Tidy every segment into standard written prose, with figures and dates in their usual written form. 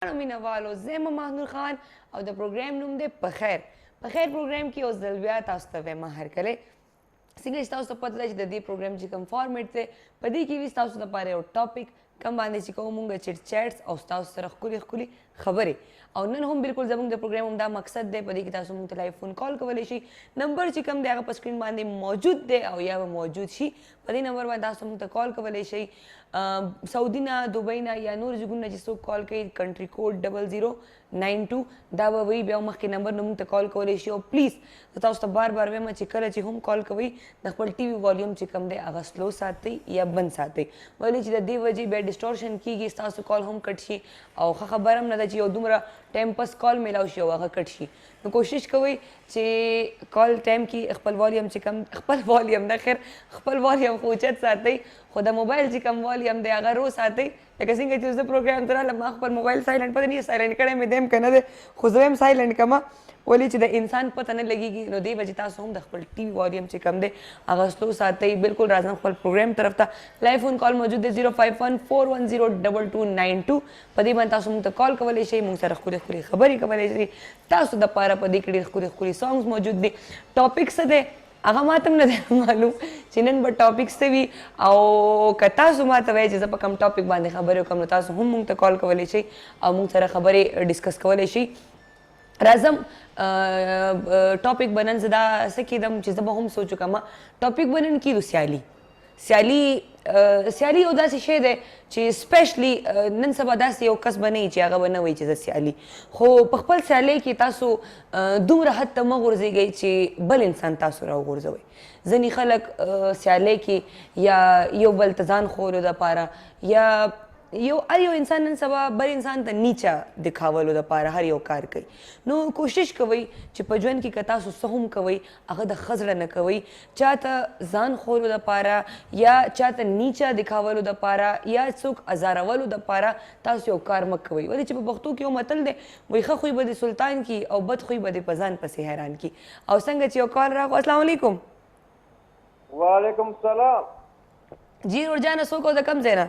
مینوالو، زه یم ماهنور خان او د پروګرام نوم دی په خیر. په خیر پروګرام کې یو ځل بیا تاسو ته وایم هرکلی. څنګه چې تاسو ته پته ده چې د دې پروګرام چې کوم فارمیټ دی، په دې کې وي ستاسو دپاره یو ټاپک کوم باندې چې کوو مونږ چټ چټس او ستاسو سره ښکلې ښکلې خبرې. او نن هم بالکل زموږ د پروګرام هم دا مقصد دی. په دې کې تاسو مونږ ته live phone call کولی شئ. نمبر چې کوم دی هغه په سکرین باندې موجود دی او یا به موجود شي. په دې نمبر باندې تاسو مونږ ته کال کولی شئ. سعودي نه، دوبۍ نه یا نور ځایونو نه چې څوک کال کوي، کنټري کوډ 0092 دا به وي بیا مخکې نمبر نو مونږ ته کال کولی شي. او پلیز زه تاسو ته بار بار وایم چې کله چې هم کال کوئ د خپل ټي وي والیوم چې کوم دی هغه سلو ساتئ یا بند ساتئ، ولې چې د دې وجې بیا ډسټورشن کیږي، ستاسو کال هم کټ شي. او ښه خبره هم نه ده چې یو دومره ټایم پس کال میلاو شي او هغه کټ شي. نو کوشش کوئ چې کال ټایم کې خپل والیوم چې کوم، خپل والیوم نه، خیر خپل والیوم خو اوچت ساتئ، خو د موبایل چې کوم والیوم دی هغه رو ساتئ. لکه څنګه چې زه پروګرام ته رالم ما خپل موبایل سایلنټ، پته نه سایلنټ کړی مې دی هم که نه دی، خو زه هم سایلنټ کړم، ولې چې د انسان پته نه لګېږي. نو دې وجې تاسو هم د خپل ټي وي والیوم چې کوم دی هغه سلو ساتئ. بالکل راځم خپل پروګرام طرف ته. Live phone call موجود دی 0514102292. په دې باندې تاسو موږ ته کال کولی شئ، موږ سره ښکلې ښکلې خبرې کولی شئ. تاسو دپاره په دې کې ډېر ښکلي ښکلي سانګز موجود دي. ټاپک څه دی هغه ماته هم نه دی معلوم چې نن به ټاپک څه وي، او که تاسو ماته وایئ چې زه په کوم ټاپک باندې خبرې وکړم نو تاسو هم موږ ته کال کولی شئ او موږ سره خبرې ډسکس کولی شئ. راځم ټاپک به نن زه دا څه کېدم چې زه به هم سوچ وکړم. ټاپک به نن کېدو سیالي. سیالي سیالي یو داسې شی دی چې سپیشلی نن سبا داسې یو کس به نه وي چې هغه به نه وایي چې زه سیالي، خو په خپل سیالۍ کې تاسو دومره حد ته مه غورځېږئ چې بل انسان تاسو راوغورځوئ. ځینې خلک سیالۍ کې یا یو بل ته ځان ښوولو دپاره یا یو هر یو انسان نن سبا بل انسان ته نیچه دکھاولو دپاره هر یو کار کوي. نو کوشش کوئ چې په ژوند کې که تاسو څه هم کوئ هغه د ښه زړه نه کوئ، چاته ځان ښولو دپاره یا چاته نیچه دکھاولو دپاره یا څوک ازارولو دپاره تاسو یو کار مه کوئ. ولې چې په پښتو کې یو متل دی وایي ښه خوی به دې سلطان کي او بد خوی به دې په ځان پسې حیران کي. او څنګه چې یو کال راغو. السلام علیکم. وعلیکم السلام. جی ورور جانه، څوک او د کوم ځای نه؟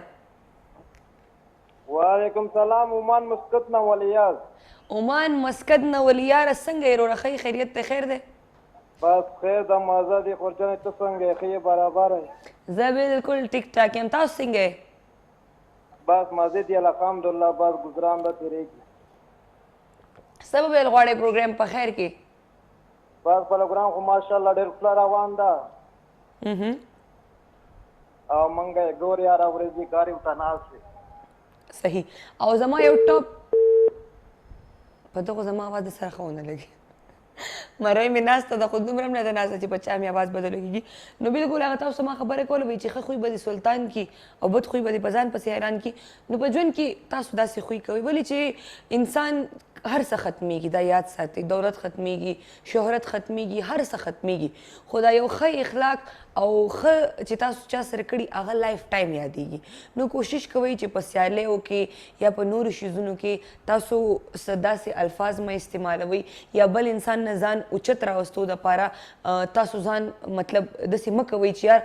وعلیکم سلام، عمان مسقط نه ولیاز. عمان مسقط نه ولیاره، څنګه یې وروره؟ ښه خیریت ته خیر دی؟ بس خیر ده، مزه دي خورجانې، ته څنګه یې؟ ښه یې برابر یې؟ زه بالکل ټیک ټاک یم، تاسو څنګه یې؟ بس مزه دي الحمدلله، بس ګزران به تېرېږي. څه به ویل غواړې پروګرام په خیر کې؟ بس پروګرام خو ماشاءالله ډېر ښکلی روان ده او مونږ یې ګورې هره ورځ یې کار ورته ناست یو. صحیح. او زما یو ټاپ په دغو زما اواز د سره ښه ونه لګي، مرۍ مې ناسته ده خو دومره هم نه ده ناسته چې په چا مې اواز بده لګېږي. نو بالکل هغه تاسو ما خبره کوله وایي چې ښه خوی به دې سلطان کي او بد خوی به دې په ځان پسې حیران کي. نو په ژوند کې تاسو داسې خوی کوئ، ولې چې انسان هر څه ختمېږي، دا یاد ساتئ، دولت ختمېږي، شهرت ختمېږي، هر څه ختمېږي، خو دا یو ښه اخلاق او ښه چې تاسو چا سره کړي هغه لایف ټایم یادېږي. نو کوشش کوئ چې په سیالیو کې یا په نورو شیزونو کې تاسو څه داسې الفاظ مه استعمالوئ یا بل انسان نه ځان اوچت راوستو دپاره تاسو ځان مطلب داسې مه کوئ چې یار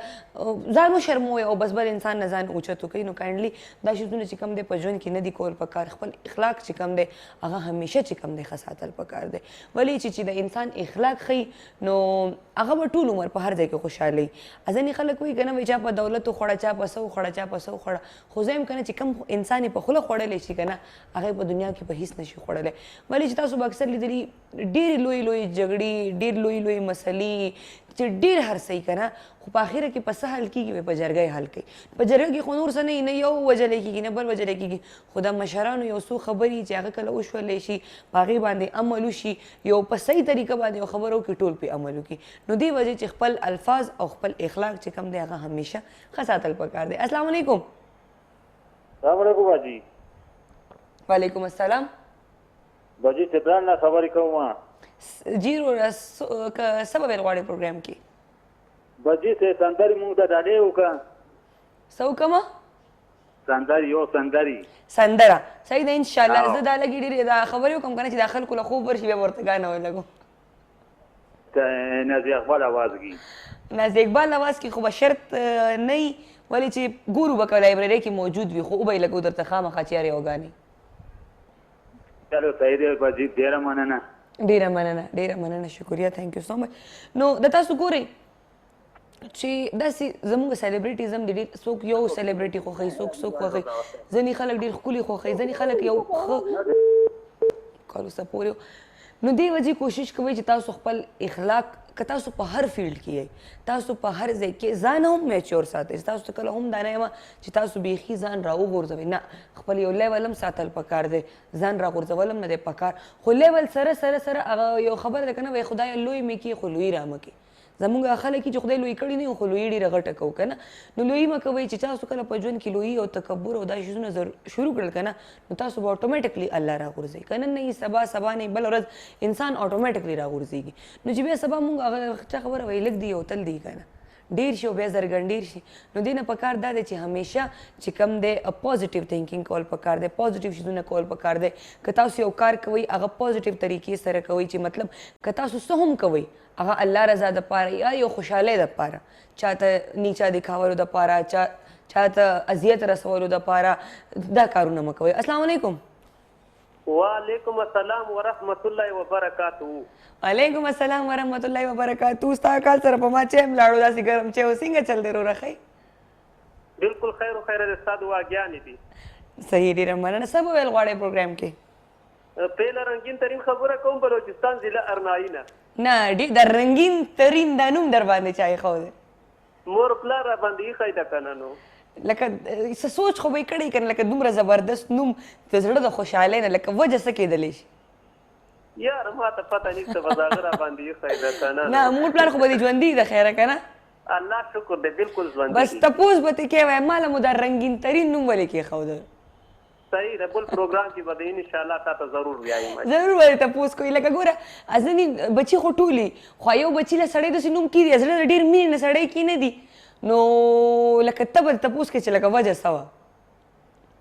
ځان وشرموئ او بس بل انسان نه ځان اوچت وکړئ. نو کایندلی دا شیزونه چې کوم دی په ژوند کې نه دي کول پکار. خپل اخلاق چې کوم دی هغه همیشه چې کوم دی ښه ساتل پکار دی، ولې چې د انسان اخلاق ښیي نو هغه به ټول عمر په هر ځای کې خوشحاله وي. ځینې خلک وایي که نه، وایي چا په دولت وخوړه، چا په څه وخوړه، چا په څه وخوړه، خو زه یم که نه چې کوم انسان یې په خوله خوړلی شي که نه هغه یې په دنیا کې په هیڅ نه شي خوړلی. ولې چې تاسو به اکثر لیدلي ډېرې لویې لویې جګړې، ډېر لویې لویې مسلې چې ډېر هر څه یې که نه، خو په اخره کې په څه حل کېږي؟ وایي په جرګه یې حل کوي. په جرګه کې خو نور څه نه وي، نه یو وژلی کېږي نه بل وژلی کېږي، خو د مشرانو یو څو خبرې چې هغه کله وشولی شي، په هغې باندې عمل وشي، یو په صحیح طریقه باندې یو خبره وکړي، ټول پرې عمل وکړي. نو دې وجې چې خپل الفاظ او خپل اخلاق چې کوم دی هغه همیشه ښه ساتل پکار دی. السلام علیکم. السلام علیکم باجي. وعلیکم السلام. باجي تبران نه خبرې کوم. جی وروره، که څه به ویل غواړې پروګرام کې؟ باجي څه سندرې مونږ ته ډالۍ وکړه. څه وکړم؟ سندرې، یو سندرې. سندره صحیح ده انشاءالله. زه دا لږې ډېرې دا خبرې وکړم که نه چې دا خلکو له خوب ورشي بیا به ورته ګانه ولګوم. نازي اقبال اواز کې. نازي اقبال اواز کې خو به شرط نه وي، ولې چې ګورو به که لایبررۍ کې موجود وي، خو وبه یې لګو درته خامخا چې یاره یو ګانې. چلو صحیح دی باجی، ډیره مننه. ډیره مننه، ډیره مننه، شکریه، thank you so much. نو د تاسو ګورئ چې داسې زموږ سیلیبریټیزم دی، ډېر څوک یو سیلیبریټي خوښوي، څوک څوک خوښوي، ځینې خلک ډېر ښکلي خوښوي، ځینې خلک یو ښه کال اوسه پورې. نو دې وجې کوشش کوئ چې تاسو خپل اخلاق، که تاسو په هر فیلډ کې یئ، تاسو په هر ځای کې ځان هم میچور ساتئ. تاسو ته کله هم دا نه یم چې تاسو بیخي ځان راوغورځوئ، نه، خپل یو لیول هم ساتل پکار دی، ځان راغورځول هم نه دی پکار، خو لیول سره سره سره هغه یو خبره ده که نه، وایي خدایه لوی مې کړي خو لوی را مه کړي. زمونږ هغه خلک چې خدای لوی کړي نه، خو لوی ډېره غټه کوو که نه. نو لوی مه کوئ چې تاسو کله په ژوند کې لوی او تکبر او دا شیزونه شروع کړل که نه، نو تاسو به اتوماتیکلی الله راغورځوي که نه، نه سبا سبا نه بله ورځ انسان اتوماتیکلی راغورځېږي. نو چې بیا سبا مونږ هغه چا خبره وایي لږ دی او تل دی که نه، ډیر شي او بیا زرګن ډیر شي. نو دې نه پکار دا دی چې همیشه چې کم دی پازیټیو تھینکینګ کول پکار دی، پازیټیو شیزونه کول پکار دی. که تاسو یو کار کوئ هغه پازیټیو طریقې سره کوئ، چې مطلب که تاسو څه هم کوئ هغه الله رضا د پاره یا یو خوشحالۍ د پاره، چاته نیچا دکھاولو د پاره، چاته اذیت رسولو د پاره دا کارونه مه کوئ. السلام علیکم. وعلیکم السلام ورحمت الله وبرکاته. وعلیکم السلام ورحمت الله وبرکاته. ستا کال سره په ما چای هم لاړو، داسې ګرم چای و. څنګه چل دی وروره؟ ښه؟ بالکل خیر و خیر، ستا دعاګانې دي. صحیح، ډېره مننه. څه به ویل غواړئ پروګرام کې؟ پیله رنګین ترین خبره کوم، بلوچستان ضلع ارنائی نه. نه، ډېر د رنګین ترین دا نوم در باندې چا ایښی دی؟ مور پلار را باندې ایښی ده که نه نو. لکه څه سوچ خو به یې کړی که نه، لکه دومره زبردست نوم د زړه د خوشحالۍ نه لکه وجه څه کېدلی شي؟ یار ما ته پته نشته، بس هغه را باندې ایښی ده که نه. نه، مور پلار خو به دې ژوندي د خیره که نه؟ الله شکر دی، بالکل ژوندي. بس تپوس به ترې کوې، وایه ما له مو دا رنګین ترین نوم ولې کېښوده؟ صحیح ده، بل پروګرام کې به د ان شاء الله تا ته ضرور ویایم. ضرور به تپوس کوي. لکه ګوره ځینې بچي خو ټولي، خو یو بچي له سړی داسې نوم کېږي زړه د ډېر مینې نه سړی کې نه دي، نو لکه ته به تپوس کوې چې لکه وجه څه وه.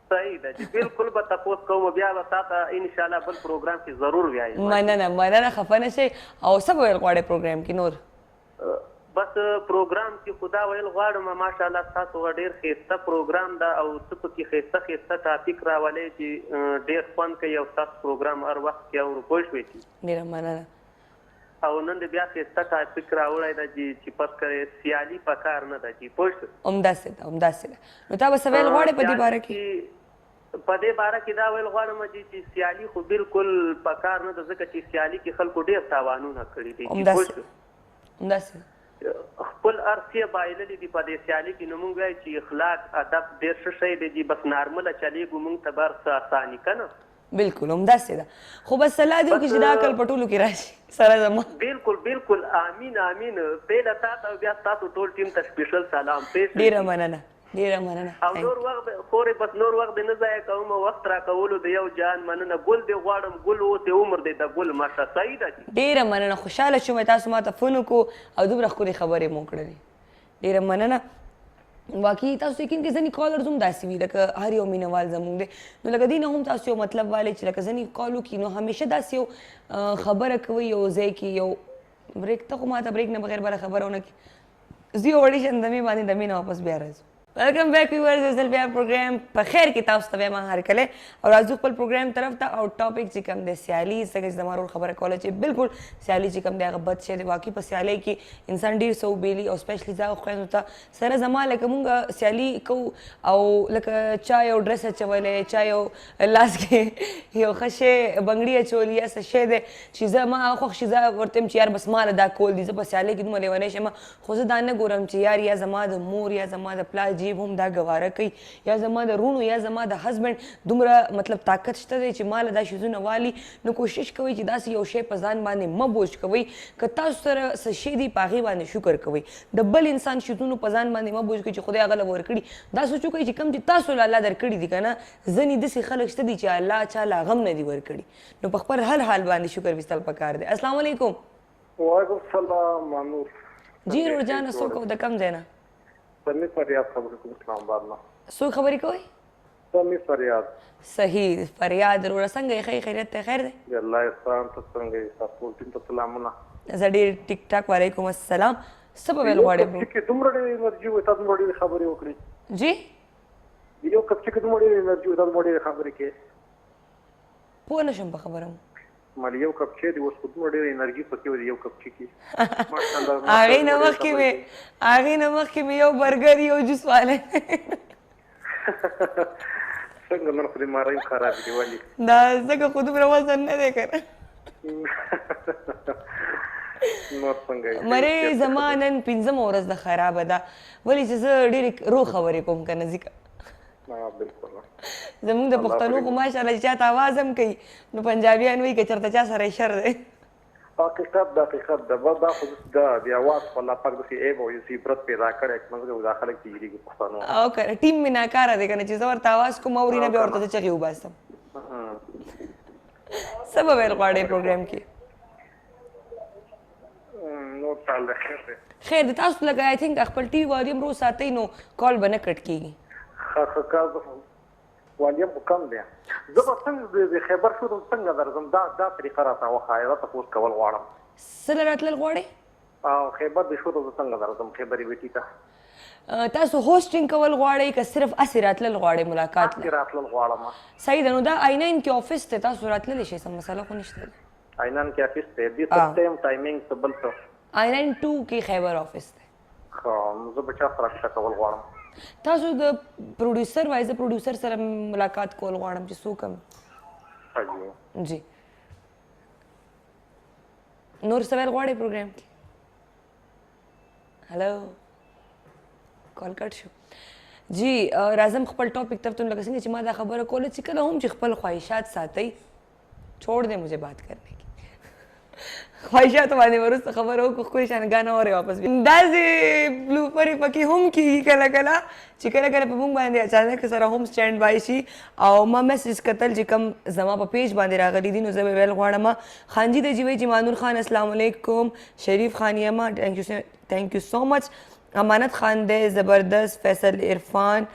صحیح ده چې بالکل به تپوس کوم، بیا به تا ته ان شاء الله بل پروګرام کې ضرور ویایم. مننه مننه، خفه نه شئ. او څه به ویل غواړئ پروګرام کې نور؟ بس پروګرام کې خو دا ویل غواړم، ماشاءالله ستاسو ډېر ښایسته پروګرام ده او څه پکې ښایسته ښایسته ټاپک راولئ چې ډېر خوند کوي، او ستاسو پروګرام هر وخت کې اورو، پوه شوې چې. ډېره مننه. او نن دې بیا ښایسته ټاپک راوړی ده چې فرض کړئ سیالي پکار نه ده چې، پوه شوې. همداسې ده، همداسې ده. نو تا به څه ویل غواړې په دې باره کې؟ په دې باره کې دا ویل غواړم چې سیالي خو بالکل پکار نه ده، ځکه چې سیالي کې خلکو ډېر تاوانونه کړي دي. همداسې همداسې. خپل هر څه بایللي دي په دې سیالي کې. نو مونږ وایو چې اخلاق ادب ډېر ښه شی دی چې بس نارمله چلېږو، مونږ ته به هر څه اساني که نه. بالکل همداسې ده، خو بس الله دې وکړي چې دا عقل په ټولو کې راشي سره زما. بالکل بالکل، آمین آمین. پیله تاته او بیا ستاسو ټول ټیم ته سپیشل سلام. ډېره مننه، ډېره مننه. او نور وخت خورې، بس نور وخت دې نه ضایع کوم، وخت راکولو د یو جان مننه. ګل دې غواړم، ګل اوسې، عمر دې د ګل مشه. صحیح ده. ډېره مننه، خوشحاله شوم تاسو ما ته فون وکړو او دومره ښکلې خبرې مو وکړلې، ډېره مننه. واقعي تاسو یقین کې ځینې کالرز هم داسې وي، لکه هر یو مینوال زموږ دی، نو لکه دې نه هم تاسو یو مطلب والئ چې لکه ځینې کال وکړي نو همیشه داسې یو خبره کوي یو ځای کې یو بریک ته، خو ما ته بریک نه بغیر بله خبره ونه کړي. زه یو وړې شان دمې باندې دمې نه واپس بیا راځو. Welcome back viewers, یو ځل بیا پروګرام په خیر کې تاسو ته وایم هرکلی، او راځو خپل پروګرام طرف ته. او ټاپک چې کوم دی سیالي، څنګه چې زما ورور خبره کوله چې بالکل سیالي چې کوم دی هغه بد شی دی. واقعي په سیالۍ کې انسان ډېر څه وبېلي، او سپیشلي زه خویندو ته سره زما لکه مونږ سیالي کوو او لکه چا یو ډرس اچولی، چا یو لاس کې یو ښه شی بنګړي اچولي یا څه شی دی چې زه ما هغه خوښ شي، زه ورته یم چې یار بس ما له دا کول دي، زه په سیالۍ کې دومره لیونی شم، خو زه دا نه ګورم چې یار یا زما د مور یا زما د پلار جیب هم دا ګواره کوي، یا زما د وروڼو یا زما د هسبند دومره مطلب طاقت شته دی چې ما له دا شیزونه والي. نو کوشش کوئ چې داسې یو شی په ځان باندې مه بوج کوئ، که تاسو سره څه شی دی په هغې باندې شکر کوئ، د بل انسان شیزونو په ځان باندې مه بوج کوئ چې خدای هغه له ورکړي. دا سوچ وکړئ چې کوم چې تاسو له الله درکړي دي که نه، ځینې داسې خلک شته دي چې الله چا له هغه هم نه دي ورکړي، نو په خپل هر حال باندې شکر ویستل پکار دی. السلام علیکم. وعلیکم السلام. مانور جی ورور جانه، څوک او د کوم ځای نه؟ سمي فریاد خبرې کوم، اسلام آباد نه. څوک خبرې کوئ؟ سمي فریاد. صحیح، فریاد وروره څنګه یې؟ ښه یې؟ خیریت دی؟ خیر دی؟ د الله احسان. ته څنګه یې؟ ستاسو ټول ټیم ته سلامونه. زه ډېر ټیک ټاک. وعلیکم السلام. څه به ویل غواړې برو؟ چې دومره ډېرې انرژي وي، تاسو دومره ډېرې خبرې وکړې. جی یو کپ چې دومره ډېرې انرژي وي، تاسو دومره ډېرې خبرې کوي. پوه نه شم په خبره مو. مال یو کپ چای دی، اوس خو دومره ډېره انرژي پکې وه یو کپ چای کې. ماشاءالله. هغې نه مخکې مې، هغې نه مخکې مې یو برګر یو جوس والی. څنګه نن خو دې مارۍ خرابې دي ولې؟ دا ځکه خو دومره وزن نه دی که نه. نور څنګه یې؟ مرې زما نن پنځمه ورځ ده خرابه ده، ولې چې زه ډېرې رو خبرې کوم که نه، ځکه بالکل زمونږ د پښتنو خو ماشاءالله چې چاته اواز هم کوي نو پنجابیان وایي که چېرته چا سره یې شر دی. حقیقت ده، حقیقت ده. بس دا خو دا د اواز خو الله پاک داسې عیب او یو عبرت پیدا کړی چې موږ دا خلک تېرېږي پښتنو. او که نه ټیم مې ناکاره دی که نه، چې زه ورته اواز کوم اوري نه، بیا ورته زه چغې وباسم. څه به ویل غواړئ پروګرام کې؟ نور تعال خیر دی. خیر دی. تاسو لږ آی تھنک خپل ټي وي والیوم رو ساتئ نو کال به نه کټ کېږي. ښه ښه، کار والیم خو کم دی. زه به څنګه د خیبر شو ته څنګه درځم؟ دا دا طریقه راته وښایه، دا تپوس کول غواړم. څه له راتلل غواړئ؟ او خیبر د شو ته زه څنګه درځم، خیبرې بیټي ته؟ تاسو هوسټینګ کول غواړئ که صرف هسې راتلل غواړئ ملاقات له؟ هسې راتلل غواړم. صحیح ده، نو دا آی 9 کې آفس دی، تاسو راتللی شئ، څه مسله خو نشته ده. آی 9 کې آفس دی؟ دې څه ټایم ټایمینګ څه بل څه؟ آی 9 2 کې خیبر آفس دی. ښه، نو زه به چا سره رابطه کول غواړم؟ تاسو د پروډوسر وایي، زه پروډوسر سره ملاقات کول غواړم چې څوک هم. جی، نور څه ویل غواړئ پروګرام کې؟ هلو، کال کټ شو. جی، راځم خپل ټاپک طرف ته. لکه څنګه چې ما دا خبره کوله چې کله هم چې خپل خواهشات ساتئ، چھوڑ دے مجھے بات کرنے کی، خواهشات باندې وروسته خبره وکړو. ښکلې شان ګانه اورئ واپس. داسې بلوپرې پکې هم کېږي کله کله چې کله کله په موږ باندې اچانک سره هم سټینډ بای شي. او ما میسج کتل چې کوم زما په پیج باندې راغلي دي، نو زه به ویل غواړم. خانجي دی چې وایي چې مانور خان السلام علیکم، شریف خان یمه، thank you so much. امانت خان دی زبردست، فیصل عرفان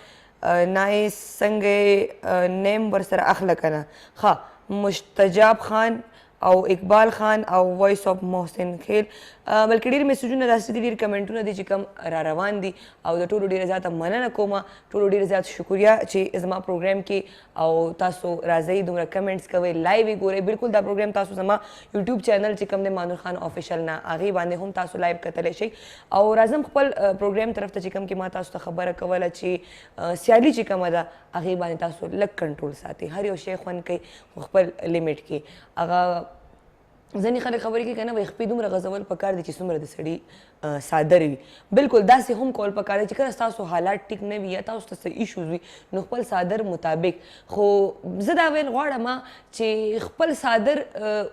نایس، څنګه نیم ورسره اخله که نه. ښه، مشتجاب خان او اقبال خان او وایس اف محسن خیل، بلکې ډېر میسجونه داسې دي، ډېر کمنټونه دي چې کوم را روان دي، او د ټولو ډېره زیاته مننه کوم، ټولو ډېر زیات شکریه چې زما پروګرام کې او تاسو راځئ، دومره کمنټس کوئ، لایو یې ګورئ. بالکل دا پروګرام تاسو زما یوټیوب چینل چې کوم دی مانور خان آفیشل نه، هغې باندې هم تاسو لایو کتلی شئ. او راځم خپل پروګرام طرف ته چې کوم کې ما تاسو ته خبره کوله چې سیالي چې کومه ده هغې باندې تاسو لږ کنټرول ساتئ. هر یو شی خوند کوي خو خپل لیمټ کې. هغه ځینې خلک خبرې کوي که نه، وایي خپې دومره غځول پکار دي چې څومره د سړي څادر وي. بالکل داسې هم کول پکار دي چې کله ستاسو حالات ټیک نه وي یا تاسو ته څه ایشوز وي نو خپل څادر مطابق. خو زه دا ویل غواړم چې خپل څادر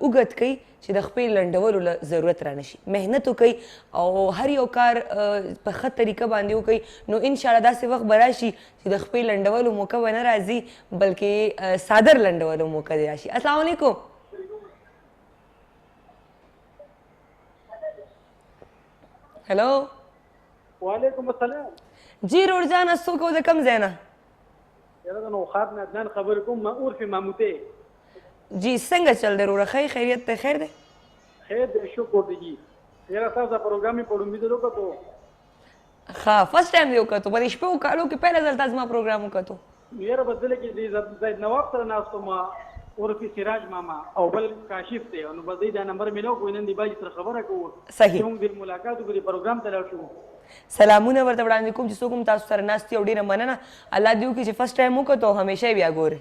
اوږد کړئ چې د خپې لنډولو له ضرورت را نشي. محنت وکړئ او هر یو کار په ښه طریقه باندې وکړئ، نو انشاءالله داسې وخت به راشي چې د خپې لنډولو موقع به نه راځي، بلکې څادر لنډولو موقع دې راشي. السلام علیکم. هلو. وعلیکم السلام. جی رور جان، څوک او د کوم ځای نه؟ یاره د نوښار نه عدنان خبرې کوم، ما عرف ماموتې. جی، څنګه چل دی وروره؟ ښه خیریت دی؟ خیر دی؟ خیر دی، شکر دی. جی یاره، تاسو دا پروګرام مې په لومړي ځل وکتو. ښه، فرست ټایم دې وکتو؟ په دې شپږو کالو کې پهله ځل تا زما پروګرام وکتو؟ یاره بس دله کې د زید نواب سره ناست وم، عرف سراج ماما او بل کاشف دی، نو بس دا نمبر مې نه وکړو، نن دی باجي سره خبره کوو صحیح چې موږ د ملاقات وکړو، پروګرام ته لاړ شو. سلامونه ورته وړاندې کوم چې څوک هم تاسو سره ناست دي، او ډېره مننه. الله دې وکړي چې فرست ټایم وکتو او همیشه یې بیا ګورئ.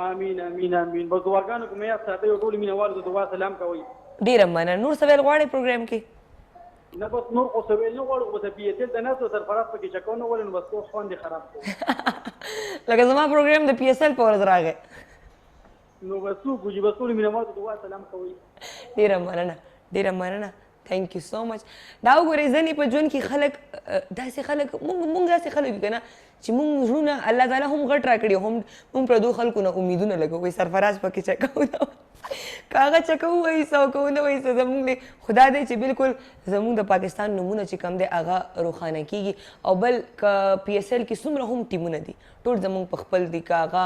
امین امین امین. بس دعاګانو کوم یاد ساتئ او ټول مینهوالو ته دعا سلام کوئ. ډېره مننه. نور څه ویل غواړئ پروګرام کې؟ نه، بس نور خو څه ویل نه غواړو، بس پی ایس ایل ته ناست سرفراز پکې چکو نه ولې، نو بس اوس خوند یې خراب کړو. لکه زما پروګرام د پی ایس ایل په ورځ راغی. نو بس څوک چې بس ټول مینهوالو ته دعا سلام کوئ. ډېره مننه، ډېره مننه، thank you so much. دا وګورئ، ځینې په ژوند کې خلک داسې خلک، مونږ داسې خلک یو که نه چې مونږ زړونه الله تعالی هم غټ راکړي، هم مونږ پردو خلکو نه امیدونه لګوو. سرفراز پکې چکاو نه. که هغه چکه ووایي څه او که ونه وایي څه، زمونږ دی خدا دی چې بالکل زمونږ د پاکستان نومونه چې کوم دی هغه روښانه کیږي. او بل که پي ایس ایل کې څومره هم ټیمونه دي ټول زمونږ په خپل دي، که هغه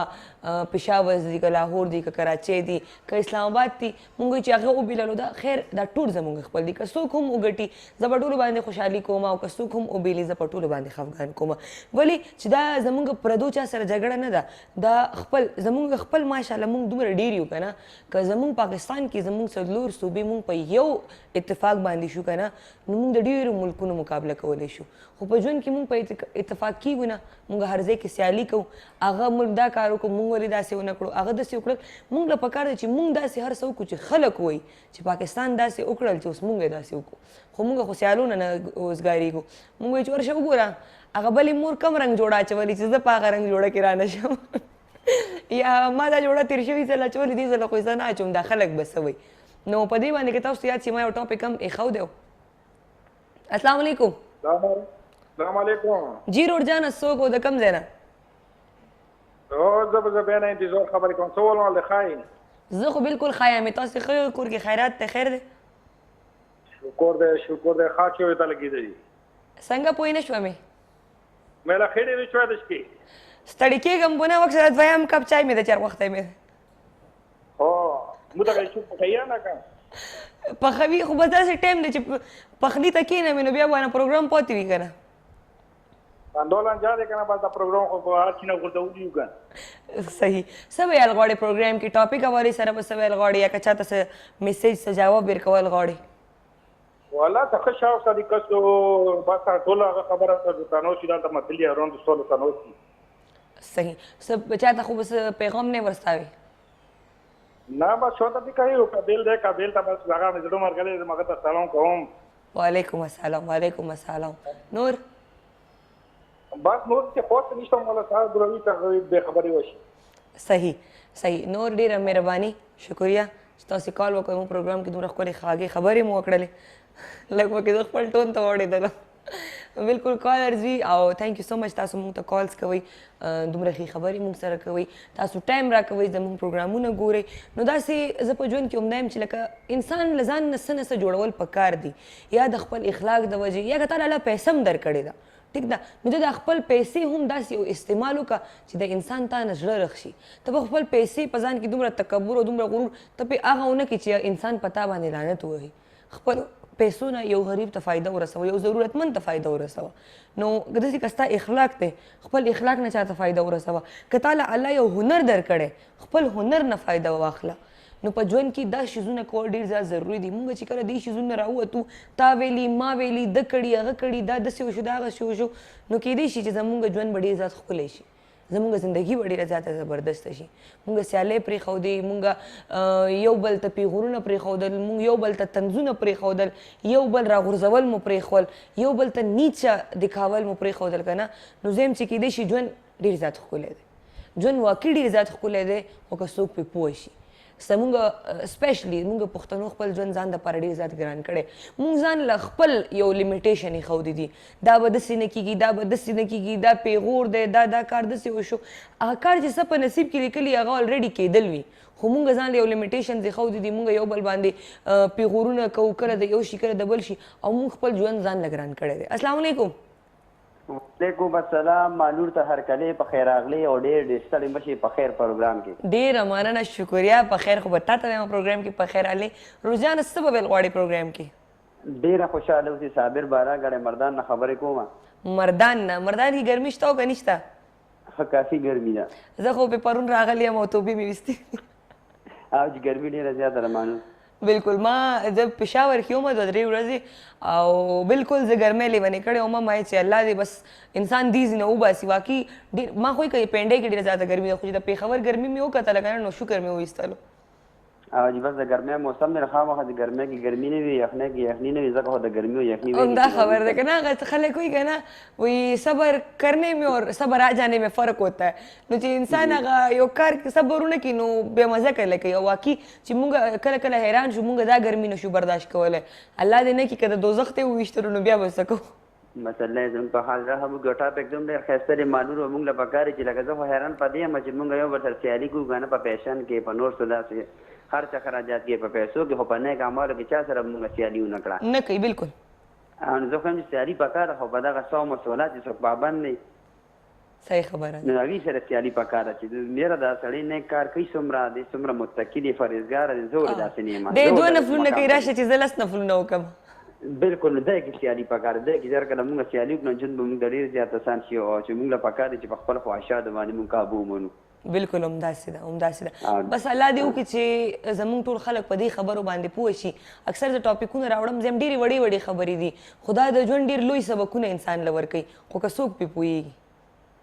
پېښور دي، که لاهور دي، که کراچۍ دي، که اسلام آباد دي، مونږ چې هغه وبېللو دا خیر دا ټول زمونږ خپل دي. که څوک هم وګټي زه په ټولو باندې خوشحالي کوم او که څوک هم وبېلي زه په ټولو باندې خفګان کوم. ولې چې دا زمونږ پردو چا سره جګړه نه ده، دا خپل زمونږ خپل ماشاءالله مونږ دومره ډېر یو که نه، که زمونږ پاکستان کې زمونږ څلور صوبې مونږ په یو اتفاق باندې شو که نه، نو مونږ د ډېرو ملکونو مقابله کولی شو. خو په ژوند کې مونږ په اتفاق کېږو نه، مونږ هر ځای کې سیالي کوو، هغه ملک دا کار وکړو مونږ ولې داسې ونه کړو، هغه داسې وکړل. مونږ له پکار دی چې مونږ داسې هر څه وکړو چې خلک وایي چې پاکستان داسې وکړل چې اوس مونږ یې داسې وکړو. خو مونږ خو سیالونه نه وزګارېږو، مونږ وایو چې ورشه وګوره هغه بلې مور کم رنګ جوړه اچولې چې زه په هغه رنګ جوړه کې رانه شم، یا ما دا جوړه تېر شوي ځل اچولې دې ځل خو یې زه نه اچوم، دا خلک به څه وایي. نو په دې باندې که تاسو یاد شي ما یو ټاپک هم ایښودی و. السلام علیکم. السلام علیکم. جی رور جانه څوک او د کوم ځای نه؟ زه به بیا نه انتظار خبرې کوم. څه ول مال ښه یې؟ زه خو بالکل ښه یم، تاسو ښه یې؟ کور کې خیرات دی؟ خیر دی؟ شکر دی شکر دی. ښه چې ته لګېدلی. څنګه پوه نه شوم؟ مې له ښې ډېرې شوې د شپې ستړي کېږم په نه وخت سره دویم کپ چای مې د چر غوښتی مې. هو موږ ته چې پخوي نه که پخوي، خو بس داسې ټایم دی چې پخلي ته کښېنم نو بیا به نه پروګرام پاتې وي که نه. اندولان جا دی که نه، بس دا پروګرام خو په هر چي نه غورځولي یو که نه. صحیح. څه ویل غواړې پروګرام کې؟ ټاپک حوالې سره به څه ویل غواړې یا که چا ته څه میسج څه جواب ورکول غواړې؟ والا ته ښه شاو سړي کسو بس ټول هغه خبره ته تنو شي دلته متلي ارون د سولو تنو شي. صحیح. څه چا ته خو به څه پیغام نه ورستاوي؟ نه بس شو ته کوي قبیل دی، قبیل ته بس هغه مې زړه مرغلی زه هغه ته سلام کوم. وعلیکم السلام. وعلیکم السلام. نور بس نور چې خو څه نشته مولا صاحب دروي ته بې خبرې وشي. صحیح صحیح. نور ډېره مهرباني، شکریه چې تاسې کال وکړئ. موږ پروګرام کې دومره ښکلې خواږې خبرې مو وکړلې، لږ پکې زه خپل ټون ته واړېدلم. بالکل کالرز وي او thank you so much تاسو موږ ته کالز کوئ، دومره ښې خبرې موږ سره کوئ، تاسو ټایم راکوئ، زموږ پروګرامونه ګورئ. نو داسې زه په ژوند کې همدا یم چې لکه انسان له ځان نه څه نه څه جوړول پکار دي، یا د خپل اخلاق د وجې، یا که تا له الله پیسې هم درکړې ده ټیک ده، نو ته د خپل پیسې هم داسې یو استعمال وکړه چې د انسان تا نه زړه رخ شي. ته په خپل پیسې په ځان کې دومره تکبر او دومره غرور ته پې هغه ونه کړې چې انسان په تا باندې لعنت ووهي. خپل پیسو نه یو غریب ته فایده ورسوه، یو ضرورتمند ته فایده ورسوه. نو که داسې که ستا اخلاق دی، خپل اخلاق نه چاته فایده ورسوه. که تا له الله یو هنر درکړی، خپل هنر نه فایده واخله. نو په ژوند کې دا شیزونه کول ډېر زیات ضروري دي. مونږ چې کله دې شیزونه راووتو، تا ویلي ما ویلي، ده کړي هغه کړي، دا داسې وشو دا هغسې وشو، نو کېدای شي چې زمونږ ژوند به ډېر زیات ښکلی شي، زمونږ زندګي به ډېره زیاته زبردسته شي. مونږ سیالۍ پرېښودې، مونږ یو بل ته پیغورونه پرېښودل، مونږ یو بل ته طنزونه پرېښودل، یو بل راغورځول مو پرېښول، یو بل ته نیچه دکاول مو پرېښودل که نه. نو زه یم چې کېدای شي ژوند ډېر زیات ښکلی دی، ژوند واقعي ډېر زیات ښکلی دی، خو که څوک پرې پوه شي. زمونږ سپیشلی مونږ پښتنو خپل ژوند ځان دپاره ډېر زیات ګران کړی. مونږ ځان له خپل یو limitation ایښودی دي، دا به داسې نه کېږي، دا به داسې نه کېږي، دا پیغور دی، دا دا کار داسې وشو. هغه کار چې څه په نصیب کې لیکلي هغه already کېدل وي، خو مونږ ځان له یو limitation ایښودي دي. مونږ یو بل باندې پیغورونه کوو، کله د یو شي کله د بل شي، او مونږ خپل ژوند ځان له ګران کړی دی. السلام علیکم. وعلیکم السلام. مالور ته هرکلی په خیر راغلی او ډېر ډېر ستړي مه شئ په خیر پروګرام کې. ډېره مننه، شکریه. په خیر خو به تا ته وایم پروګرام کې په خیر راغلی. روزیانه څه به ویل غواړې پروګرام کې؟ ډېره خوشحاله اوسې. صابر بارا ګړی مردان نه خبرې کومه. مردان نه؟ مردان کې ګرمي شته او که نشته؟ ښه کافي ګرمي ده. زه خو پې پرون راغلی یم او توبې مې ویستې. او چې ګرمي ډېره زیاته ده مانو. بالکل. ما زه پېښور کې وم دوه درې ورځې او بالکل زه ګرمۍ لیونې کړې وم. ما یې چې الله دې بس انسان دې ځینې وباسي. واقعي ډېر ما خو یې که پینډۍ کې ډېره زیاته ګرمي ده، خو چې د پېښور ګرمي مې وکتله که نه نو شکر مې وویستلو. او چې بس د ګرمۍ موسم دی، خامخا د ګرمۍ کې ګرمي نه وي، یخنۍ کې یخني نه وي، ځکه خو د ګرمي او یخني ویلي همدا چې خبره ده که نه. هغه خلک وایي که نه، وایي صبر کرنے میں اور صبر آ جانے میں فرق ہوتا ہے. نو چې انسان هغه یو کار کې صبر ونه کړي نو بې مزه کله کوي. او واقعي چې مونږ کله کله حیران شو، مونږ دا ګرمي نه شو برداشت کولی. الله دې نه کړي که د دوزخ ته وویشتلو نو بیا به څه کوو. بس الله یې زموږ په حال رحم وکړي. ټاپک دومره ډېر ښایسته دی مالور، او موږ له پکار چې لکه زه خو حیران په دې یم چې موږ یو بل سره سیالي کوو که نه په فیشن کې په نور څه داسې. هر څه خراجات کوي په پیسو کې، خو په نیک اعمالو کې چا سره موږ سیالي ونه کړه. نه کوي، بالکل. نو زه خو وایم چې سیالي پکار ده، خو په دغه صوم او صلات چې څوک پابند دی، صحیح خبره ده. نو هغوی سره سیالي پکار ده چې میره دا سړی نیک کار کوي، څومره دی، څومره متقي دی، پرهېزګاره دی، زه ولې داسې نه یم، دی دوه نفلونه کوي، راشه چې زه لس نفلونه وکړم. بالکل، نو دی کې سیالي پکار ده. دی کې چې هر کله موږ سیالي وکړو، نو ژوند به موږ ته ډېر زیات اسان شي، او چې موږ له پکار دي چې په خپل خواهشاتو باندې موږ قابو ومنو. بالکل همداسې ده، همداسې ده. بس الله دې وکړي چې زمونږ ټول خلک په دې خبرو باندې پوه شي. اکثر زه ټاپکونه راوړم، زم ډېرې وړې وړې خبرې دي، خو دا د ژوند ډېر لوی سبقونه انسان له ورکوي، خو که څوک پرې پوهېږي.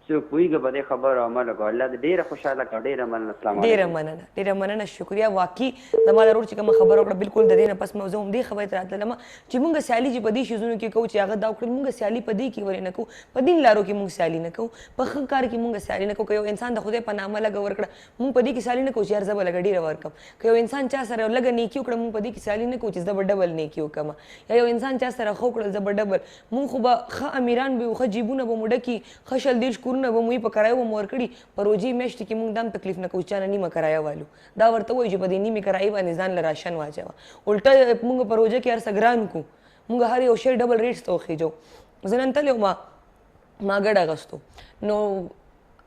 څوک پوهېږي په دې خبرو عمل وکړه. الله دې ډېره خوشحاله کړه. ډېره مننه. السلام ډېره علیکم. مننه، ډېره مننه، شکریه. واقعي زما د ورور چې کومه خبره وکړه، بالکل د دې نه پس زه هم دې خبرې ته راتللم چې مونږ سیالي چې په دې شیزونو کې کوو چې هغه دا وکړل، مونږ سیالي په دې کې ولې نه کوو؟ په دین لارو کې مونږ سیالي نه کوو، په ښه کار کې مونږ سیالي نه کوو. که یو انسان د خدای په نامه لږه ورکړه، مونږ په دې کې سیالي نه کوو چې یار زه به لږه ډېره ورکړم. که یو انسان چا سره لږه نیکي وکړه، مونږ په دې کې سیالي نه کوو چې زه به ډبل نیکي وکړم، یا یو انسان چا سره ښه وکړل، زه به ډبل. مونږ خو به ښه امیران به یو، ښه جیبونه به مو ډکي، ښه 20 30 کورونه به مو یې په کرایو به مو ورکړي. په روژې میاشتې کې مونږ دا هم تکلیف نه کوو چې چا نه نیمه کرایه والو، دا ورته وایو چې په دې نیمې کرایې باندې ځان له راشن واچوه. الټه مونږ په روژه کې هر څه ګران کړو، مونږ هر یو شی ډبل ریټس ته وخېجو. زه نن تللی وم، ما ګډه اخیستو، نو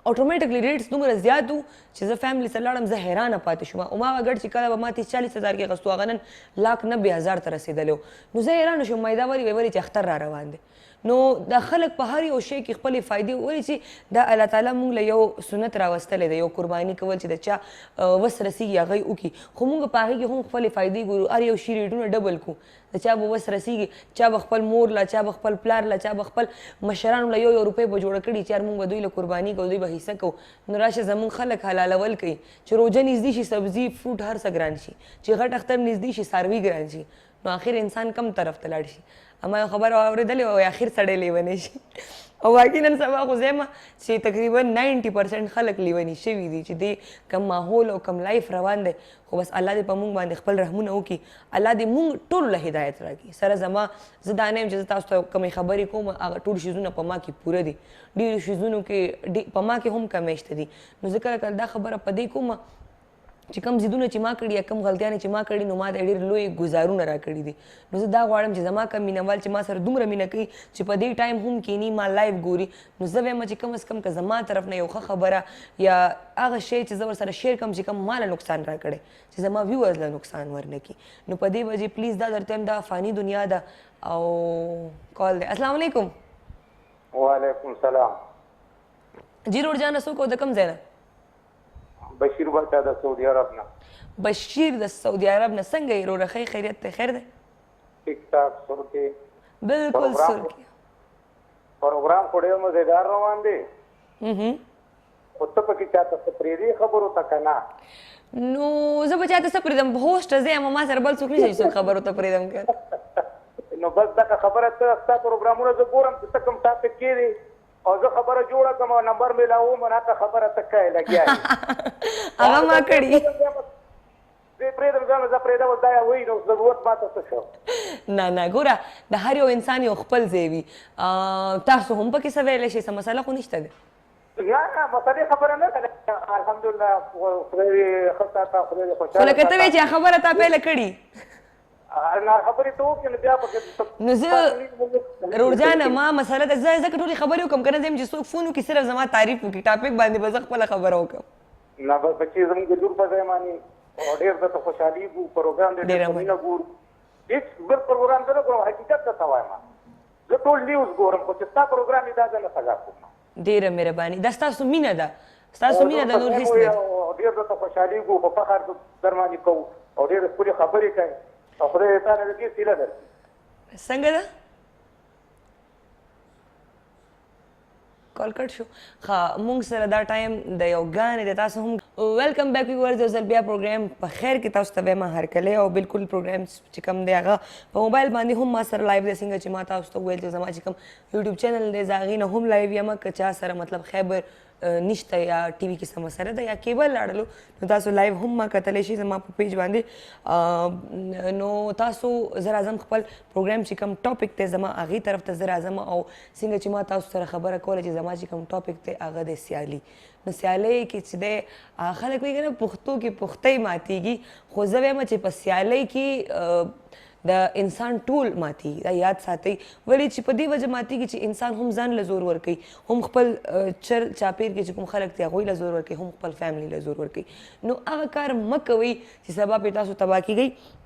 اتوماتیکلی ریټس دومره زیات وو چې زه فیملی سره لاړم، زه حیرانه پاتې شوم. هماغه ګډ چې کله به ما 30 40 هزار کې اخیستو، هغه نن 1,90,000 ته رسېدلی و. نو زه حیرانه شوم، ما دا ولې وایي، ولې چې اختر را روان دی. نو دا خلک په هر یو شی کې خپلې فایدې ولې چې دا الله تعالی مونږ له یو سنت راوستلی دی، یو قرباني کول چې د چا وس رسېږي هغه یې وکړي، خو مونږ په هغې کې هم خپلې فایدې ګورو، هر یو شي ریټونه ډبل کړو. د چا به وس رسېږي، چا به خپل مور له، چا به خپل پلار له، چا به خپل مشرانو له یو یو روپۍ به جوړه کړي چې یار مونږ به دوی له قرباني کوو، دوی به حصه کوو. نو راشه زمونږ خلک حلالول کوي چې روژه نږدې شي، سبزي فروټ هر څه ګران شي، چې غټ اختر نږدې شي، څاروي ګران شي. نو اخر انسان کم طرف ته لاړ شي. اما یو خبره اورېدلې وه، اخر سړی لیونی شي. او واقعي نن سبا خو زه یم چې تقریبا 90% خلک لیوني شوي دي چې دې کم ماحول او کم لایف روان دی. خو بس الله دې په مونږ باندې خپل رحمونه وکړي، الله دې مونږ ټولو له هدایت راکړي. سره زما زه دا نه یم چې زه تاسو ته کومې خبرې کوم هغه ټول شیزونه په ما کې پوره دي، ډېرو شیزونو کې په ما کې هم کمی شته دي. نو زه کله کله دا خبره په دې کوم چې کوم ضدونه چې ما کړي یا کوم غلطیانې چې ما کړي، نو ما د ډېر لوی ګزارونه را کړي دي. نو زه دا غواړم چې زما کوم مینوال چې ما سره دومره مینه کوي چې په دې ټایم هم کینی ما لایو ګوري، نو زه وایم چې کم از کم که زما طرف نه یو ښه خبره یا هغه شی چې زه ورسره شیر کړم چې کوم ما له نقصان را کړی، چې زما ویورز له نقصان ورنه کړي. نو په دې وجې پلیز دا درته وایم، دا فاني دنیا ده. او کال دی. السلام علیکم. وعلیکم السلام. جی رور جانه، څوک او د کوم ځای نه؟ بشیر باچا د سعودي عرب نه. بشیر د سعودي عرب نه. څنګه یې وروره؟ ښه خیریت دی؟ خیر دی؟ ټیک ټاک سرکې. بالکل سرکې. پروګرام خو ډېر مزیدار روان دی، خو ته پکې چاته څه پرېږدې خبرو ته که نه؟ نو زه به چاته څه پرېږدم؟ هوسټ زه یم، ما سره بل څوک نشته چې څوک خبرو ته پرېږدم که نو بس دغه خبره ته ستا پروګرامونه زه ګورم چې ته کوم ټاپک کښېنې او زه خبره جوړه کړم او نمبر مې لا وم، نو هغه خبره ته کوې لګیا یې. هغه ما کړي. زه پرېږدم ځان، زه پرېږدم اوس دا یې وایي، نو ضرورت ما ته څه شو؟ نه نه، ګوره د هر یو انسان یو خپل ځای وي، تاسو هم پکې څه ویلی شئ، څه مسله خو نشته دی. نه نه، مسلې خبره نه ده، الحمدلله، خدای دې ښه ساته، خدای دې خوشحاله خو لکه ته وایې چې خبره تا پیله کړي. نه خبرې ته وکړې، نو بیا پکې نو زه رور جانه ما مسله ده، زه ځکه ټولې خبرې وکړم که نه زه یم چې څوک فون وکړي صرف زما تعریف وکړي، ټاپک باندې به زه خپله خبره وکړم. نه بس بچي زموږ د لور په ځای باندې ډېر درته خوشحالېږو، پروګرام دې ډېر په مینه ګورو، هېڅ بل پروګرام زه نه ګورم، حقیقت درته وایم، زه ټول نیوز ګورم، خو چې ستا پروګرام یې دا زه نه سزا کوم. ډېره مهرباني، دا ستاسو مینه ده، ستاسو مینه ده، نور هېڅ نه ده. ډېر درته خوشحالېږو، په فخر در باندې کوو او ډېرې ښکلې خبرې کوي، او خدای دې تا نه د دې هیله درکړي. څنګه ده؟ کال کټ شو. ښه، مونږ سره دا ټایم د یو ګانې دی، تاسو هم ویلکم بیک ویورز. یو ځل بیا پروګرام په خیر کې تاسو ته وایم هرکلی. او بالکل پروګرام چې کوم دی هغه په موبایل باندې هم ما سره لایو دی، څنګه چې ما تاسو ته وویل چې زما چې کوم یوټیوب چینل دی زه هغې نه هم لایو یم. که چا سره مطلب خیبر نشته یا ټي وي کې څه مسله ده یا کیبل لاړلو، نو تاسو لایو هم ما کتلی شئ زما په پیج باندې. نو تاسو زه راځم خپل پروګرام چې کوم ټاپک دی زما هغې طرف ته زه راځم، او څنګه چې ما تاسو سره خبره کوله چې زما چې کوم ټاپک دی هغه دی سیالي. نو سیالۍ کې چې دی خلک وایي که نه پښتو کې پښتۍ ماتېږي، خو زه وایم چې په سیالۍ کې د انسان ټول ماتېږي، دا یاد ساتئ. ولې چې په دې وجه ماتېږي چې انسان هم ځان له زور ورکوي، هم خپل چر چاپېر کې چې کوم خلک دي هغوی له زور ورکوي، هم خپل فیملی له زور ورکوي. نو هغه کار مه کوئ چې سبا پرې تاسو تباه کېږئ.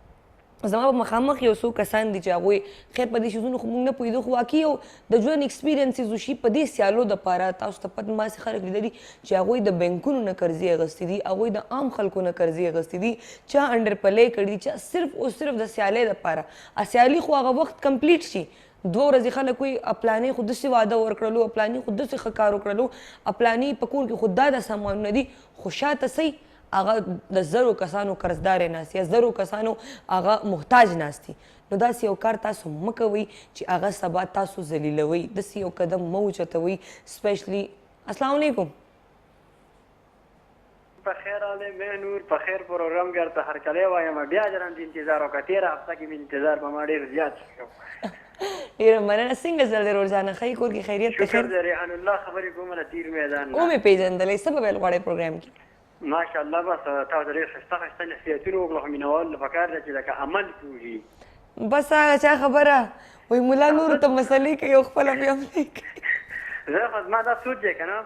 زما په مخامخ یو څو کسان دي چې هغوی خیر په دې شیزونو خو موږ نه پوهېدو، خو واقعي یو د ژوند اکسپیرینسز وشي په دې سیالو دپاره. تاسو ته پته ما داسې خلک لیدلي چې هغوی د بینکونو نه قرضې اخیستې دي، هغوی د عام خلکو نه قرضې اخیستې دي، چا انډر پلی کړي دي، چا صرف او صرف د سیالۍ دپاره. سیالي خو هغه وخت کمپلیټ شي، دوه ورځې خلک وایي اپلانې خو داسې واده ورکړلو، اپلانې خو داسې ښه کار وکړلو، اپلانې په کور کې خو دا دا سامانونه دي، خو شاته څه هغه د زرو کسانو قرضدار ناست یا زرو کسانو هغه محتاج ناست دي. نو داسې یو کار تاسو مه کوئ چې هغه سبا تاسو ذلیلوئ، داسې یو قدم مه اوچتوئ سپیشلی. السلام علیکم. په خیر راغلی مې نور، په خیر پروګرام کې درته هرکلی وایم. بیا درم د انتظار وکړه، تېره هفته کې مې انتظار په ما ډېر زیات شو. ډېره مننه. څنګه چل دی ورور جانه؟ ښه یې کور کې خیریت دی؟ شکر دی. ریحان الله خبرې کوم له تیر میدان نه. ومې پېژندلې، څه به ویل غواړئ پروګرام کې؟ ماشاءالله، بس تاسو ډېر ښایسته ښایسته نصیحتونه وکړل، خو مینهوالو له پکار ده چې لکه عمل پرې وشي. بس هغه چا خبره وایي ملا نورو ته مسلې کوي او خپله بیا هم نه کوي. زه خو زما دا سوچ دی که نه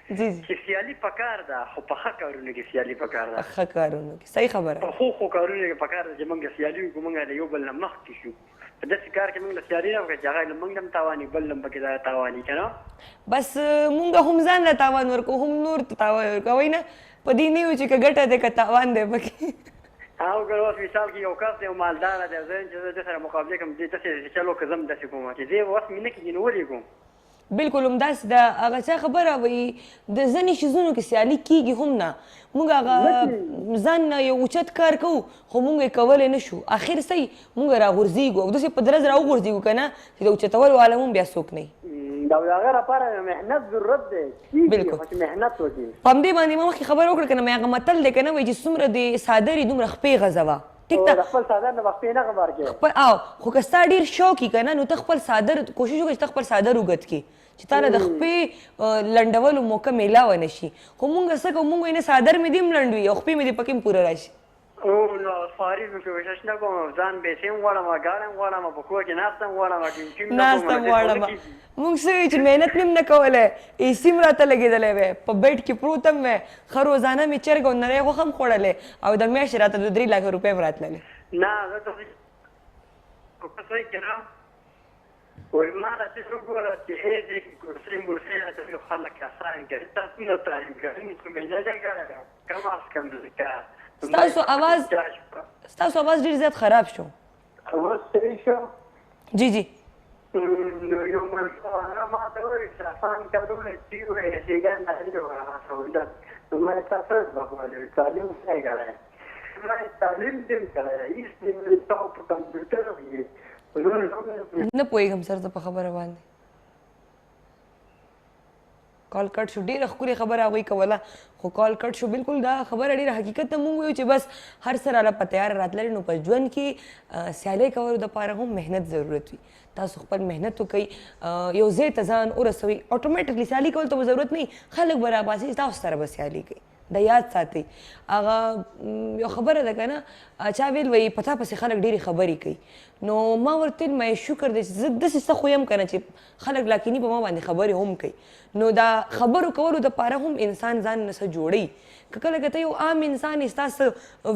جی جی چې سیالي پکار ده، خو په ښه کارونو کې سیالي پکار ده. په ښه کارونو کې، صحیح خبره. په ښو ښو کارونو کې پکار ده چې موږ سیالي وکړو، موږ له یو بل نه مخکې شو. په داسې کار کې موږ له سیالي نه وکړو چې هغه له موږ هم تاوان وي، بل هم پکې دا تاوان وي که نه. بس موږ هم ځان له تاوان ورکوو، هم نور ته تاوان ورکوو. وایي نه په دې نه یو چې که ګټه دی که تاوان دی پکې. او که اوس مثال کې یو کس دی یو مالدار دی، زه یم چې زه ده سره مقابله کوم، دې داسې چل وکړه زه هم داسې کوم چې دې وس مې نه کېږي نو ولې کوم. بالکل همداسې ده. هغه چا خبره وایي د ځینې شیزونو کې سیالي کېږي هم نه، موږ هغه ځان نه یو اوچت کار کوو خو موږ یې کولی نه شو، اخر صحیح موږ راغورځېږو او داسې په درز راوغورځېږو که نه چې د اوچتولو عالم هم بیا څوک نه وي. دا د هغه لپاره محنت ضرورت دی، کېږي بالکل. خو چې محنت وکړي. په همدې باندې ما مخکې خبره وکړه که نه، مې هغه متل دی که نه وایي چې څومره دې څادر وي دومره خپې غځوه. ټیک ده، د خپل څادر نه به خپې نه غبار کې. خپل او خو که ستا ډېر شوق وي که نه نو ته خپل څادر کوشش وکړه چې ته خپل څادر اوږد کړې چې تا له د خپې لنډولو موقع میلاوه نه شي. خو مونږ څه کوو، مونږ وایو نه څادر مې دې هم لنډ وي او خپې مې دې پکې هم پوره راشي. او نو خواري مې کوشش نه کوم، ځان پیسې هم غواړم، ګاډی هم غواړم، په کور کې ناسته هم غواړم، ډیوټي هم نه کوم. ناسته هم غواړم. مونږ څه وایو چې محنت مې هم نه کولی، ایسي هم راته لګېدلی وی، په بیډ کې پروت هم وی، ښه روزانه مې چرګ او نری غوښه هم خوړلې او د میاشتې راته دوه درې لاکه روپۍ هم راتللې. نه زه ته وایي که نه وایي ما راته وګوره چې ای دې کرسۍ مرسۍ راته وایي خلک کسان کوي، تا څومره تعلیم کړی، موږ خو مې نه دی کړی، کم از کم لکه ستاسو اواز ستاسو اواز ډېر زیات خراب شو. اوس صحیح شو؟ جی جی. نو یو ملګری هغه ما ته وویل چې اسان کارونه چې وایي شیګان نه وه سهولت، نو ما یې تاسو ته وویل تعلیم څه کړی؟ ما یې تعلیم دې کړی، هېڅ دې مې تا په کمپیوټر کې نه پوهېږم سر زه په خبره باندې. کال کټ شو. ډېره ښکلې خبره هغوی کوله خو کال کټ شو. بالکل دا خبره ډېره حقیقت ده. مونږ وایو چې بس هر څه راله په تیاره راتللې، نو په ژوند کې سیالۍ کولو دپاره هم محنت ضرورت وي. تاسو خپل محنت وکړئ، یو ځای ته ځان ورسوئ، اتوماتیکلی سیالي کولو ته به ضرورت نه وي، خلک به راپاڅي تاسو سره به سیالي کوي. دا یاد ساتئ. هغه یو خبره ده که نه، چا ویل وایي په تا پسې خلک ډېرې خبرې کوي، نو ما ورته ویل ما یې شکر دی چې زه داسې څه خو یم که نه چې خلک لا کیني په ما باندې خبرې هم کوي. نو دا خبرو کولو دپاره هم انسان ځان نه څه جوړوي. که کله که ته یو عام انسان یې، ستا څه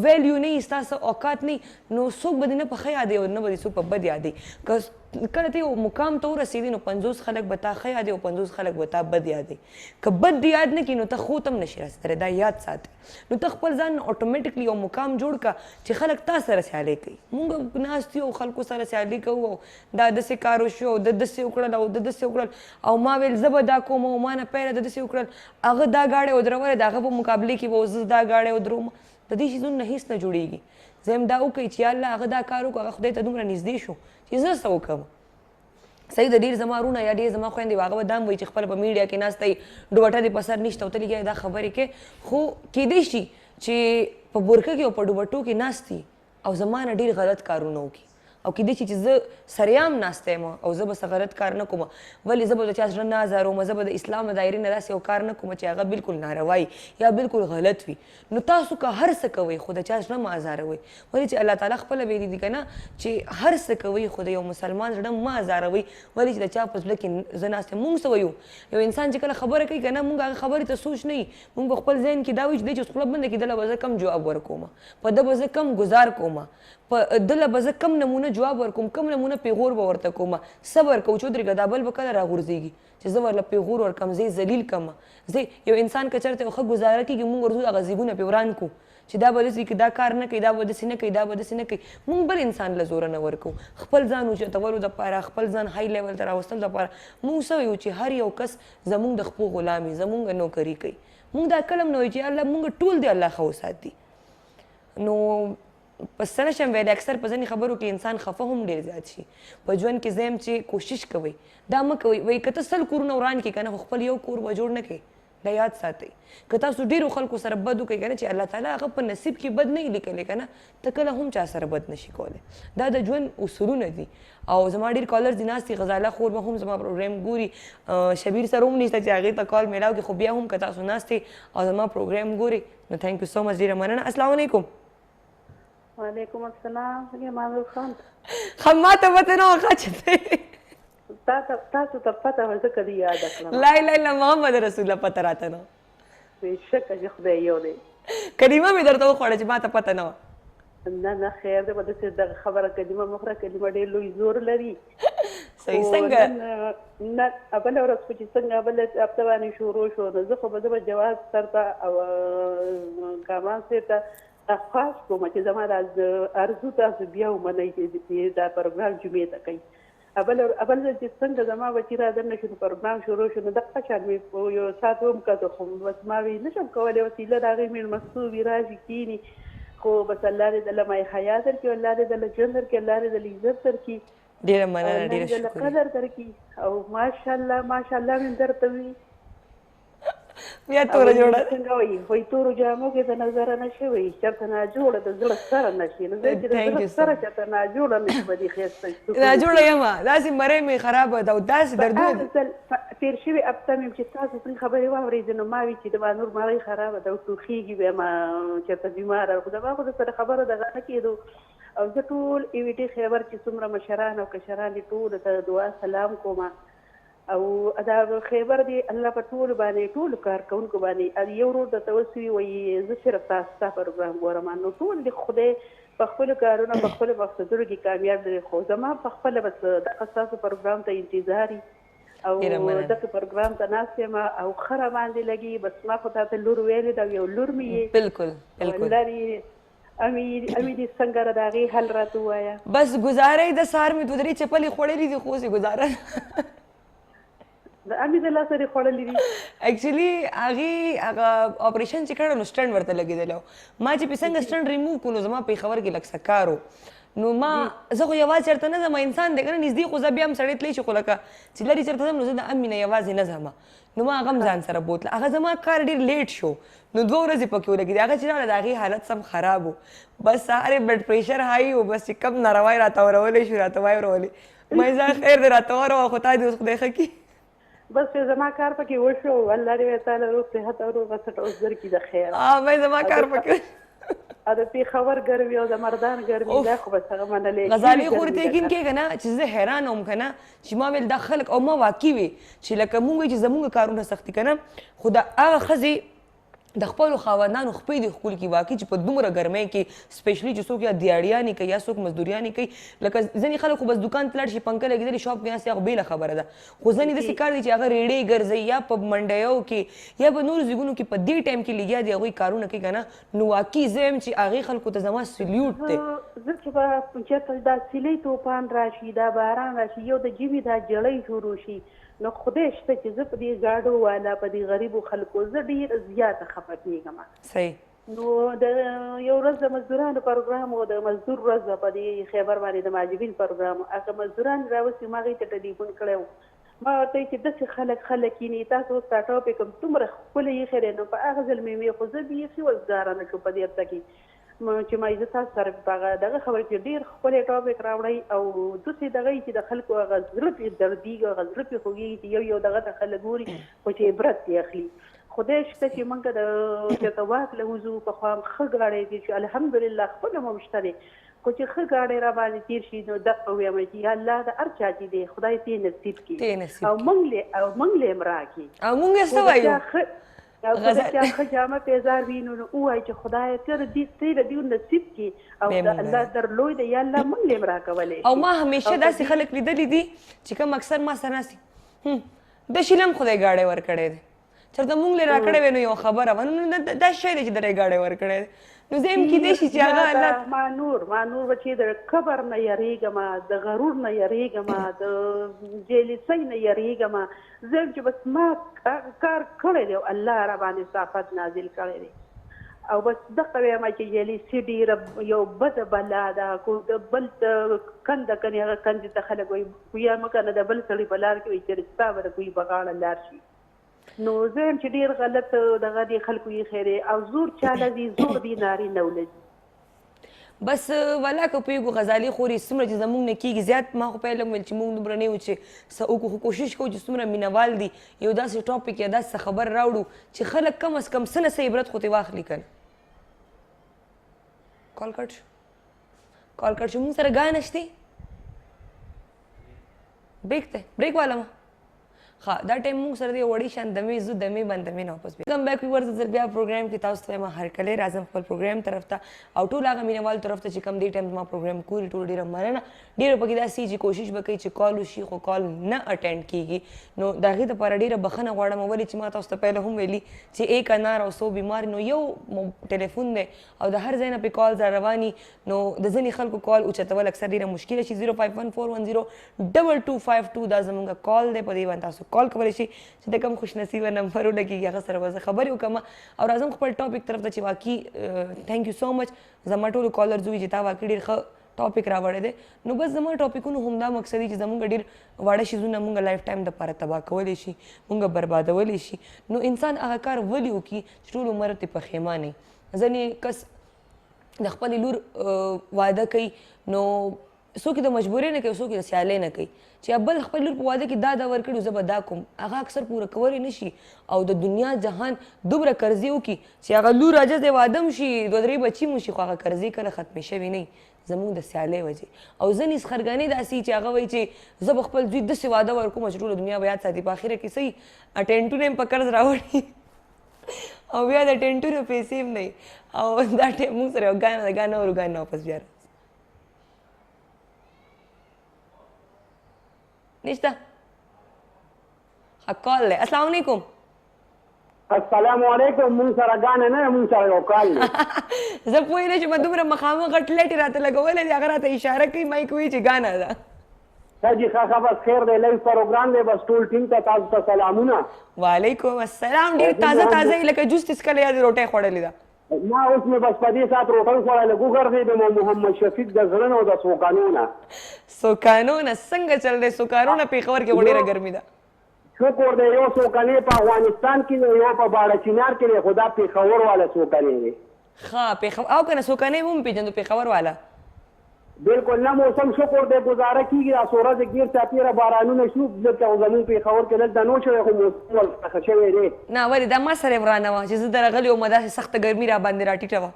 ویلیو نه وي، ستا څه اوقات نه وي، نو څوک به دې نه په ښه یادوي او نه به دې څوک په بد یادوي. که کله ته یو مقام ته ورسېدې نو 50 خلک به تا ښه یادوي او 50 خلک به تا بد یادوي. که بد دې یاد نه کړي نو ته ښو ته هم نه شې رسېدلی، دا یاد ساتي. نو ته خپل ځان اتوماتیکلی یو مقام جوړ کړه چې خلک تا سره سیالي کوي. مونږ ناست یو خلکو سره سیالي کوو او دا داسې کار وشو او ده داسې وکړل او ده داسې وکړل او ما ویل زه به دا کوم او ما نه پیله ده داسې وکړل، هغه دا ګاډی ودرولی د هغه په مقابلې کې به زه دا ګاډی ودروم. د دې شیزونو نه هېڅ نه جوړېږي. زه هم دا وکړئ چې یا الله هغه دا کار وکړو، هغه خدای ته دومره نږدې شو چې زه څه وکړم. صحیح ده، ډېر زما وروڼه یا ډېر زما خویندې به هغه به دا هم وایي چې خپله په میډیا کې ناسته یې، ډوپټه دې په سر نشته او ته لګیا دا خبرې کوې. خو کېدای شي چې په برقه کې او په ډوپټو کې ناست او زما نه ډېر غلط کارونه وکړي، او کېدای شي چې زه سریام ناسته یم او زه به څه غلط کار نه کوم، ولې زه به د چا زړه نه ازاروم، زه به د اسلام له دایرې نه داسې یو کار نه کوم چې هغه بالکل ناروا وي یا بالکل غلط وي. نو تاسو که هر څه کوئ خو د چا زړه مه ازاروئ، ولې چې الله تعالی خپله ویلي دي که نه چې هر څه کوئ خو د یو مسلمان زړه مه ازاروئ، ولې چې د چا په زړه کې زه ناست یم. مونږ څه وایو، یو انسان چې کله خبره کوي که نه، مونږ هغه خبرې ته سوچ نه وي، مونږ په خپل ذهن کې دا وایو چې دی چې اوس خوله بنده کړي، ده له به زه کم جواب ورکوم، په ده به زه کم ګزار کوم، په ده له به زه کم نمونه جواب ورکوم، کم نمونه پیغور به ورته کوم. صبر کوو چې ودرېږه، دا بل به کله راغورځېږي چې زه ورله پیغور ورکړم، زه یې ذلیل کړم. زه یو انسان که چېرته یو ښه ګزاره کېږي، مونږ ورځو هغه ځیګونه پرې وران کړو چې دا به داسې کړي، دا کار نه کوي، دا به داسې نه کوي، دا به داسې نه کوي. مونږ بل انسان له زوره نه ورکوو، خپل ځان اوچتولو دپاره، خپل ځان های لیول ته راوستلو دپاره مونږ څه وایو چې هر یو کس زمونږ د خپو غلام وي، زمونږ نوکري کوي. مونږ دا کله هم نه وایو چې الله مونږ ټول دې الله ښه وساتي. نو په څه نه شم ویلی، اکثر په ځینې خبرو کې انسان خفه هم ډېر زیات شي. په ژوند کې زه یم چې کوشش کوئ دا مه کوئ، وایي که ته 100 کورونه وران کړې که نه، خو خپل یو کور به جوړ نه کړې، دا یاد ساتئ. که تاسو ډېرو خلکو سره بد وکړئ که نه، چې الله تعالی هغه په نصیب کې بد نه وي لیکلی که نه، ته کله هم چا سره بد نشي کولی. دا د ژوند اصولونه دي. او زما ډېر کالرز دي ناست دي، غزاله خور به هم زما پروګرام ګوري، شبیر سره هم نشته چې هغې ته کال میلاو کړي، خو بیا هم که تاسو ناست او زما پروګرام ګوري نو ثانک یو سو مچ، ډېره مننه. السلام علیکم. وعلیکم السلام. منظور خان خو ما ته پته نه وه ښه چې تاسو ته پته وه ځکه دې یاده کړم. لا اله الا محمد رسول الله، پته راته نه وه. بېشکه چې خدای یو دی. کلمه مې درته وخوړه چې ما ته پته نه وه. نه نه خیر دی، به داسې دغه خبره کلمه مه خوره، کلمه ډېر لوی زور لري. صحیح څنګه؟ نه بله ورځ خو چې څنګه بله هفته باندې شروع شو، نو زه خو به زه به جواز سر ته او کامران صاحب ته درخواست کوم چې زما دا ارزو تاسو بیا ومنئ چې دا پروګرام جمعې ته کوي. اول اول ځل چې څنګه زما بچي را دننه شو، پروګرام شروع شو، نو دغه شان مې یو ساعت وم کتو، خو بس ما وی نشم کولی، وسیله د هغې مېلمستو وي راشي کښېني، خو بس الله دې دله ما حیا درکړي، الله دې دله ژوند درکړي، الله دې دله عزت درکړي. ډېره مننه، ډېره شکریه. قدر درکړي او ماشاءالله ماشاءالله مې درته وي. بیا توره جوړه څنګه وایي، وایي تورو جامو کې د نظر نه شي، وایي چېرته ناجوړه د زړه سره نه شي، نو زه چې د زړه سره چېرته ناجوړه نه شي په دې ښایسته ناجوړه یم، داسې مرۍ مې خرابه ده او داسې دردونه. هغه ځل تېر شوې هفته مې چې تاسو څنګه خبرې واورېدې، نو ما وی چې د ما نور مرۍ خرابه ده او ټوخېږي، بیا ما چېرته بیماره، خو زما خو د سره خبره دغه نه کېدو. او زه ټول ای وي ټي خیبر چې څومره مشران او کشران دي ټولو ته دعا سلام کوم. او دا خیبر دی الله په ټولو باندې ټولو کارکوونکو باندې یو ورور درته اوس وي وایي زه صرف تاسو ستا پروګرام ګورم، نو ټول دې خدای په خپلو کارونو په خپلو مقصدونو کې کامیاب لري. خو زما په خپله بس دغه ستاسو پروګرام ته انتظار او دغه پروګرام ته ناست یم او ښه را باندې لګي. بس ما خو تاته لور ویلې ده، یو لور مې یې. بالکل بالکل. الله دې امیر امیر دې څنګه را د هغې حل راته ووایه. بس ګزاره یې د سهار مې دوه درې چپلې خوړلې دي، خو اوس یې ګزاره د امي د لاسه دې خوړلې دي. اکچولی هغې هغه اپریشن چې کړی نو سټنډ ورته لګېدلی و، ما چې پې څنګه سټنډ ریموو کړو نو زما پېښور کې لږ څه کار و، نو ما زه خو یوازې چېرته نه ځم، انسان دی که نه، نږدې خو زه بیا هم سړی تللی شي، خو لکه چې لرې چېرته ځم نو زه د امي نه یوازې نه ځم، نو ما هغه هم ځان سره بوتله. هغه زما کار ډېر لیټ شو، نو 2 ورځې پکې ولګېدې. هغه چې راغله د هغې حالت سم خراب و، بس سهار یې بلډ پریشر های و، بس چې کم ناروا یې راته اورولی شو راته وایې ورولې. ما یې ځه خیر دی راته وروه، خو تا دې اوس خدای ښه کړي. بس زما کار پکې وشو، الله دې تعالی روغ صحت او روغ سټ اوس درکړي د خیر. مې زما کار پکې او د پېښور ګرمي او د مردان ګرمي دا خو بس هغه منلې. غزالې خور ته یقین کېږه نه چې زه حیران وم که نه چې ما ویل دا خلک، او ما واقعي وي چې لکه مونږ وایو چې زمونږ کارونه سخت دي که نه، خو د هغه ښځې د خپلو خاوندانو خپې دې ښکل کړي واقعي چې په دومره ګرمۍ کې سپیشلی چې څوک یا دیاړیانې کوي یا څوک مزدوریانې کوي، لکه ځینې خلک خو بس دوکان ته لاړ شي پنکه لګېدلې شاپ کې ناست، هغه بېله خبره ده، خو ځینې داسې کار دي چې هغه ریړې ګرځوي یا په منډیو کې یا په نورو ځایونو کې په دې ټایم کې لګیا دي هغوی کارونه کوي که نه، نو واقعي زه وایم چې هغې خلکو ته زما سلیوټ دی. زه چې به چېرته دا سیلۍ توپان راشي، دا باران راشي، یو د ژمي دا جړۍ شروع شي، نو خدای شته چې زه په دې ګاډو والا په دې غریبو خلکو زه ډېره زیاته خفه کېږم. صحیح. نو د یو ورځ د مزدورانو پروګرام و، د مزدور ورځ وه په دې خیبر باندې د ماجبین پروګرام و. هغه مزدوران راوستي، ما هغوی ته ټلیفون کړی و، ما ورته ویل چې داسې خلک خلک کیني، تاسو اوس دا ټاپک هم دومره ښکلی ایښی دی. نو په هغه ځل مې وې، خو زه بیخي وزګاره نه شوم په دې هفته کې چې ما زه تاسو سره په هغه دغه خبره چې ډېر ښکلی ټاپک راوړی او داسې دغه چې د خلکو هغه زړه پرې دردېږي، هغه زړه پرې خوږېږي چې یو یو دغه ته خلک ګوري خو چې عبرت ترې اخلي. خدای شته چې موږ د چېرته واک له وځو، پخوا هم ښه ګاډی تېر شو، الحمدلله خپله مو هم شته دی، خو چې ښه ګاډی را باندې تېر شي نو دغه وایم چې یا الله د هر چا چې دی خدای تې نصیب کړي او موږ له او موږ له هم راکړي. او موږ یې څه وایو؟ او که د چا ښه جامه پیزار وي نو ووایي چې خدایه ته د دې نصیب کړي او د الله در لوی دی، یا الله موږ له هم راکولی شي. او ما همیشه داسې خلک لیدلي دي چې کوم اکثر ما سره ناست د شیلم خدای ګاډی ورکړی دی، چېرته مونږ له راکړی وی نو یو خبره وه، نو دا شی دی چې درې ګاډی ورکړی دی، نو زه یم کېدای شي چې هغه الله ما نور ما نور بچې د کبر نه یریږم، د غرور نه یریږم، د جیلیسۍ نه یریږم. زه یم چې بس ما کار کړی دی او الله را باندې صافت نازل کړی دی او بس دغه وایم چې جیلیسي ډېره یو بده بلا ده. کو د بل کنده کنې هغه کندې ته خلک وایي کویا مه کنه، د بل سړي په لار کې وایي چې ستا به د کوی په غاړه لار شي. نو زه یم چې ډېر غلط دغه دې خلکو ایښی دی او زور چاله دي، زور دي نارې نه ولځي. بس ولا که پوهېږو غزالې خورې څومره چې زمونږ نه کېږي زیات، ما خو پیل هم ویل چې مونږ دومره نه یو چې څه وکړو، خو کوشش کوو چې څومره مینهوال دي یو داسې ټاپک یا داسې څه خبره راوړو چې خلک کم از کم څه نه څه عبرت خو ترې واخلي که نه. کال کټ شو، کال کټ شو. مونږ سره ګانه شتي بریک دی، بریک والا ما ښه دا ټایم موږ سره دی وړې شان دمې زو دمې باندې دمې نه واپس بیا کم بیک ویورز ځل بیا پروګرام کې تاسو ته ما هرکلی راځم خپل پروګرام طرف ته او ټول هغه مینوال طرف ته چې کوم دې ټایم زما پروګرام ګوري ټول ډېره مننه. ډېرو پکې داسې چې کوشش به کوي چې کال وشي خو کال نه اټینډ کیږي، نو د هغې دپاره ډېره بخښنه غواړم. ولې چې ما تاسو ته پهله هم ویلي چې ایک انار او څو بیمار، نو یو ټلیفون دی او د هر ځای نه پې کال را رواني، نو د ځینې خلکو کال اوچتول اکثر ډېره مشکله شي. 05141022252 دا زمونږ کال دی، په دې باندې تاسو کال کولی شئ چې د کوم خوش نصیبه نمبر ولګېږي هغه سره به زه خبرې وکړم. او راځم خپل ټاپک طرف ته چې واقعي ثانک یو سو مچ زما ټولو کالرز ووایي چې تا واقعي ډېر ښه ټاپک راوړی دی. نو بس زما ټاپکونو همدا مقصد دی چې زمونږ ډېر واړه شیزونه مونږ لایف ټایم دپاره تباه کولی شي، مونږ بربادولی شي. نو انسان هغه کار ولې وکړي چې ټول عمر ترې پښیمانه وي. ځینې کس د خپلې لور واده کوي نو څوک د مجبورۍ نه کوي، څوک د سیالۍ نه کوي چې بل خپل لور په واده کې دا دا ورکړي زه به دا کوم، هغه اکثر پوره کولی نه شي. او د دنیا جهان دومره قرضې وکړي چې هغه لور عاجز دی واده هم شي، دوه درې بچي مو شي، خو هغه قرضې کله ختمې شوې نه زمونږ د سیالۍ وجې. او ځینې سخرګانې داسې چې هغه وایي چې زه به خپل زوی داسې واده ورکوم چې ټوله دنیا به یاد ساتي، په اخره کې صحیح ټینټونه هم په قرض راوړي او بیا د ټینټونو پیسې هم نه وي. او دا ټایم موږ سره یو ګانه ده، ګانه اورو، ګانه واپس بیا راځو. نشته ښه کال دی. السلام علیکم. السلام علیکم. مونږ سره ګانه نه، مونږ سره یو کال دی. زه پوه نه شوم، دومره مخامخ غټ لټې راته لګولی دی، هغه راته اشاره کوي، مایک وایي چې ګانه ده. ښه جي، ښه ښه، بس خیر دی، لایو پروګرام دی، بس ټول ټیم ته تاسو ته سلامونه. وعلیکم السلام. ډېر تازه تازه یې لکه جوس دې څکلی یا دې روټۍ خوړلې ده؟ ما اوس مې بس په دې ساعت روټۍ خوړله، وګرځېدم او محمد شفیق د زړه نه او د سوکانو نه. سوکانو نه څنګه چل دی؟ سوکانو نه پېښور کې خو ډېره ګرمي ده. شکر دی، یو سوکنې په افغانستان کې دی، یو په باړه چینار کې دی، خو دا پېښور والا سوکنې دی. ښه پېښور او که نه سوکنې مو پېژندو پېښور والا. بالکل نه، موسم شکر دی ګزاره کیږي. دا څو ورځې ګیر چاپیره بارانونه شو، دلته خو زموږ پېښور کې دلته نو شوی، خو موسم ورته ښه شوی دی. نه ولې دا ما سره یې ورانه وه چې زه درغلې وم، داسې سخته ګرمي را باندې راټیټه وه.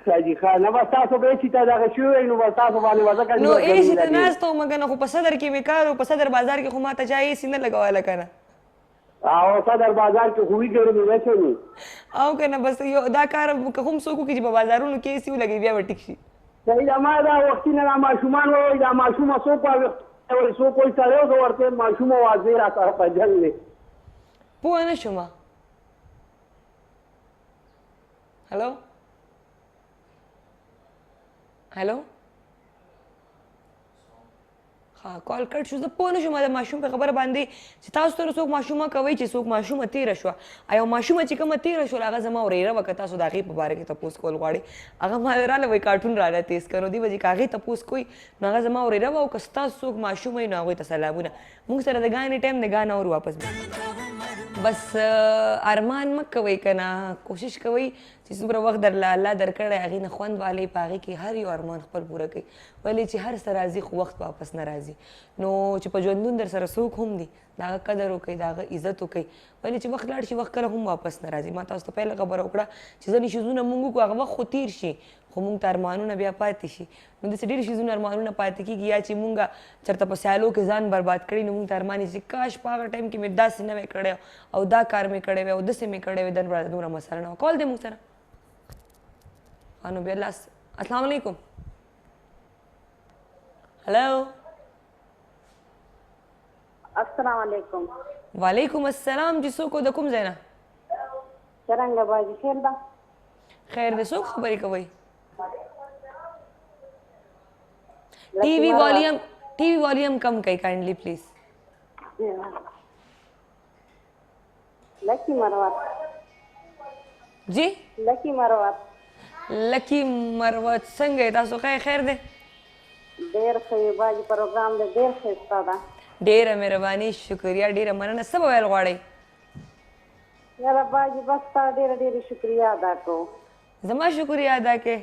ښه جي ښه، نه بس تاسو به ایسي ته دغه شوی وی نو بس تاسو باندې به ځکه نو ایسي ته ناست وم که نه، خو په صدر کې مې کار و، په صدر بازار کې خو ما ته چا ایسي نه لګوله که نه. او صدر بازار کې خو وي ګرمي ده چني. او که نه بس یو دا کار که هم څوک وکړي چې په بازارونو کې ایسي ولګوي بیا به ټیک شي. صحیح ده، ما دا وختي نه دا ماشومان وایي دا ماشومه څوک وایي څوک وایي سړی او زه ورته وایم ماشوم اوازې را سره په جنګ دی. پوه نه شوم. هلو هلو، ها کال کټ شو. زه پوه نه شوم د ماشوم په خبره باندې چې تاسو سره څوک ماشومه کوئ چې څوک ماشومه تېره شوه، یو ماشومه چې کومه تېره شوه هغه زما ورېره وه. که تاسو د هغې په باره کې تپوس کول غواړئ، هغه ما راله وایي کارټون راله تېز کړه، نو دې به چې که هغې تپوس کوئ نو هغه زما ورېره وه. او که ستاسو څوک ماشومه وي نو هغوی ته سلامونه. موږ سره د ګانې ټایم د ګانه اور واپس. بس ارمان مه کوئ که نه، کوشش کوئ چې څومره وخت درله الله درکړی هغې نه خوند والئ، په هغې کې هر یو ارمان خپل پوره کړئ. ولې چې هر څه راځي خو وخت واپس نه راځي. نو چې په ژوندون در سره څوک هم دي د هغه قدر وکړئ، د هغه عزت وکړئ، ولې چې وخت لاړ شي وخت کله هم واپس نه راځي. ما تاسو ته پهله خبره وکړه چې ځینې شیزونه موږ وکړو هغه وخت خو تیر شي، خو موږ ته ارمانونه بیا پاتې شي. نو داسې ډېر شیزونه ارمانونه پاتې کېږي، یا چې موږ چېرته په سیالو کې ځان برباد کړي نو موږ ته ارمان چې کاش په هغه ټایم کې مې داسې نه وای کړی او دا کار مې کړی وای او داسې مې کړی وای، دنه راته دومره مسله نه وه. کال دی موږ سره نو بیا لاس. السلام علیکم. هلو. السلام علیکم. وعلیکم السلام. جی څوک د کوم ځای نه؟ څرنګه باجي خیر ده؟ خیر ده. څوک خبرې کوي؟ ټي وي والیوم، ټي وي والیوم کم کړئ کایندلی پلیز. لکی مروت. جی لکی مروت. لکی مروت، څنګه یې تاسو؟ خیر خیر دی؟ ډېر ښه یو باجي، پروګرام دی ډېر ښایسته ده. ډېره مهرباني، شکریه، ډېره مننه. څه به ویل غواړئ؟ یاره باجي بس ستا ډېره ډېره شکریه ادا کوو. زما شکریه ادا کړې؟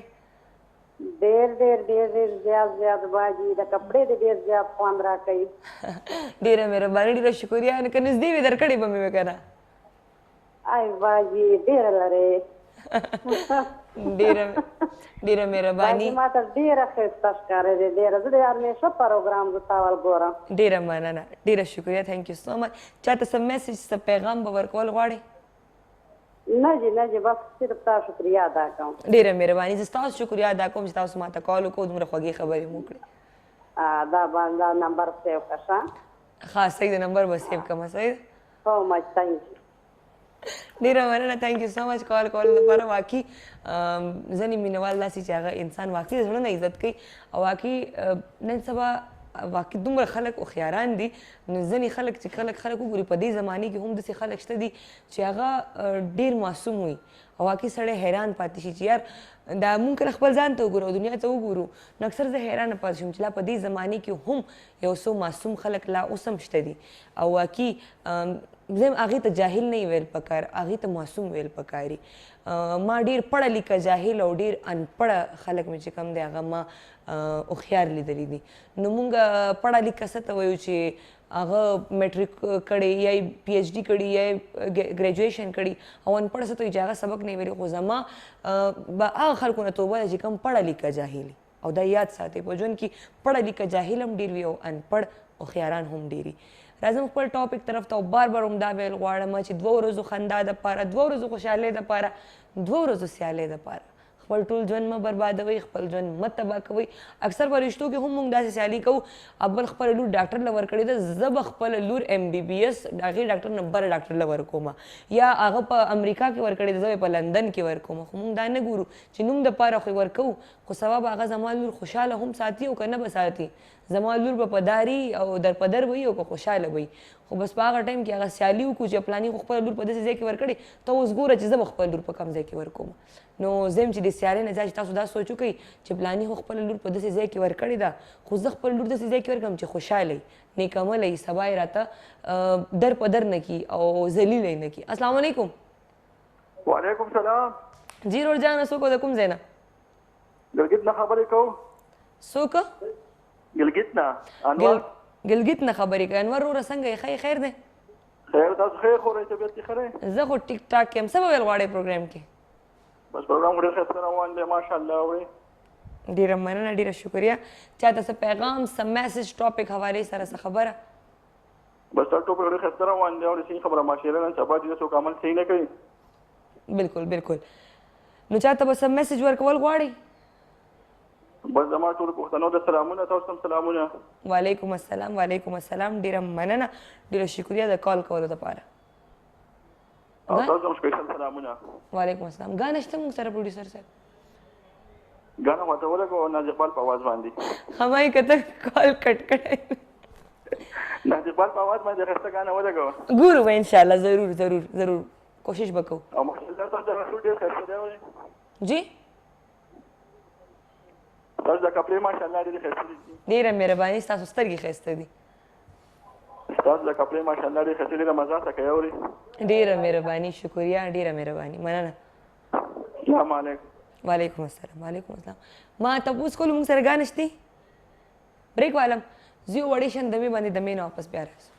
ډېر ډېر ډېر ډېر زیات زیات باجي، د کپړې دې ډېر زیات خوند راکوي. ډېره مهرباني، ډېره شکریه. که نږدې وي درکړې به مې وي که نه؟ ای باجي ډېره لرې. ډېره ډېره مهرباني. باجي ماته ډېره ښایسته ښکارېدې، ډېره. زه د همیشه پروګرام زه تا ول ګورم. ډېره مننه، ډېره شکریه، ثانک یو سو مچ. چاته څه میسج څه پیغام به ورکول غواړئ؟ نه جی نه جی، بس صرف تا شکریه ادا کوم. ډېره مهرباني، زه ستاسو شکریه ادا کوم چې تاسو ماته کال وکړو، دومره خوږې خبرې مو وکړې. دا باندې نمبر سیو کړه. ښه صحیح ده، نمبر به سیو کړم. صحیح ده. سو مچ ثانک یو. ډېره مننه، ثانک یو سو مچ کال کولو لپاره. واقعي ځینې مینوال داسې چې هغه انسان واقعي د زړه نه عزت کوي، او واقعي نن سبا واقعي دومره خلک هوښیاران دي. نو ځینې خلک چې خلک خلک وګوري په دې زمانې کې هم داسې خلک شته دي چې هغه ډېر معصوم وي، او واقعي سړی حیران پاتې شي چې یار دا مونږ کله خپل ځان ته وګورو او دنیا ته وګورو نو اکثر زه حیرانه پاتې شم چې لا په دې زمانې کې هم یو څو معصوم خلک لا اوس هم شته دي. او واقعي زه هغې ته جاهل نه ویل پکار، هغې ته معصوم ویل پکاري. ما ډېر پړه لیکه جاهل او ډېر انپړه خلک مې چې کوم دی هغه ما هوښیار لیدلي دي. نو مونږ پړه لیکه څه ته وایو چې هغه میټریک کړی یا پی ایچ ډي کړی یا ګریجویشن کړی، او انپړه څه ته وایي چې هغه سبق نه ویلي. خو زما به هغه خلکو نه توبه ده چې کوم پړه لیکه جاهل، او دا یاد ساتئ په ژوند کې پړه لیکه جاهل هم ډېر وي او انپړ هوښیاران هم ډېر وي. راځم خپل ټاپک طرف ته، او بار بار هم دا ویل غواړم چې دوه ورځو خندا دپاره، دوه ورځو خوشحالۍ دپاره، دوه ورځو سیالۍ دپاره خپل ټول ژوند مه بربادوئ، خپل ژوند مه تباه کوئ. اکثر په رشتو کې هم موږ داسې سیالي کوو، ابل خپله لور ډاکټر له ورکړې ده، زه به خپله لور ایم بي بي ایس د هغې ډاکټر نه بره ډاکټر له ورکوم، یا هغه په امریکا کې ورکړې ده زه به په لندن کې ورکوم. خو موږ دا نه ګورو چې نوم دپاره خو یې ورکوو، خو سبا به هغه زما لور خوشحاله هم ساتي او که نه به ساتي، زما لور به په داري او در په در به وي او که خوشحاله به وي. خو بس په هغه ټایم کې هغه سیالي وکړو چې پلاني خو خپله لور په داسې ځای کې ورکړې، ته اوس ګوره چې زه به خپله لور په کوم ځای کې ورکوم. نو زه یم چې د سیالۍ نه زیات چې تاسو دا سوچ وکړئ چې پلاني خو خپله لور په داسې ځای کې ورکړې ده، خو زه خپله لور داسې ځای کې ورکړم چې خوشحاله وي، نیکعمله وي، سبا یې راته در په در نه کړي او ذلیله یې نه کړي. السلام علیکم. وعلیکم سلام. جی رور جانه، څوک د کوم ځای نه؟ ګلګت نه خبرې کوو. څوک؟ ګلګت نه انور. ګلګت نه خبرې کوي. انور وروره څنګه یې؟ ښه یې؟ خیر دی؟ خیر، تاسو ښه خو طبیعت یې ښه دی؟ زه خو ټیک ټاک یم. څه به ویل غواړئ پروګرام کې؟ بس پروګرام ډېر ښایسته روان دی ماشاءالله. وړي ډېره مننه، ډېره شکریه. چاته څه پیغام، څه میسج، ټاپک حوالې سره څه خبره؟ بس دا ټاپک ډېر ښایسته روان دی او صحیح خبره معاشره نن سبا چې څوک عمل صحیح نه کوي. بالکل بالکل. نو چاته به څه میسج ورکول غواړئ؟ بس زما ټولو پښتنو ته سلامونه، تاسو ته هم سلامونه. وعلیکم السلام. وعلیکم السلام. ډېره مننه، ډېره شکریه د کال کولو دپاره. او تاسو هم سپیشل سلامونه. وعلیکم السلام. ګانه شته موږ سره پروډیوسر صاحب؟ ګانه ماته ولګوه ناز اقبال په اواز باندې. خمای که ته کال کټ کړی. د اقبال په اواز باندې ښایسته ګانه ولګوه. ګورو به انشاءالله، ضرور ضرور ضرور کوشش به کوو. او ماشاءالله تاسو د رسول ډېر ښایسته دی وایي. جی تاسو د کپړې ماشاءالله ډېرې ښایسته دي. ډېره مهرباني، ستاسو سترګې ښایسته دي. ستاسو د کپړې ماشاءالله ډېر ښایسته، ډېره مزه څه کوي اوري. ډېره مهرباني، شکریه، ډېره مهرباني، مننه. السلام علیکم. وعلیکم السلام. وعلیکم السلام. ما تپوس کولو، موږ سره ګانه شتي بریک والم زیو وړې شن دمې باندې دمې نه واپس بیا راځو.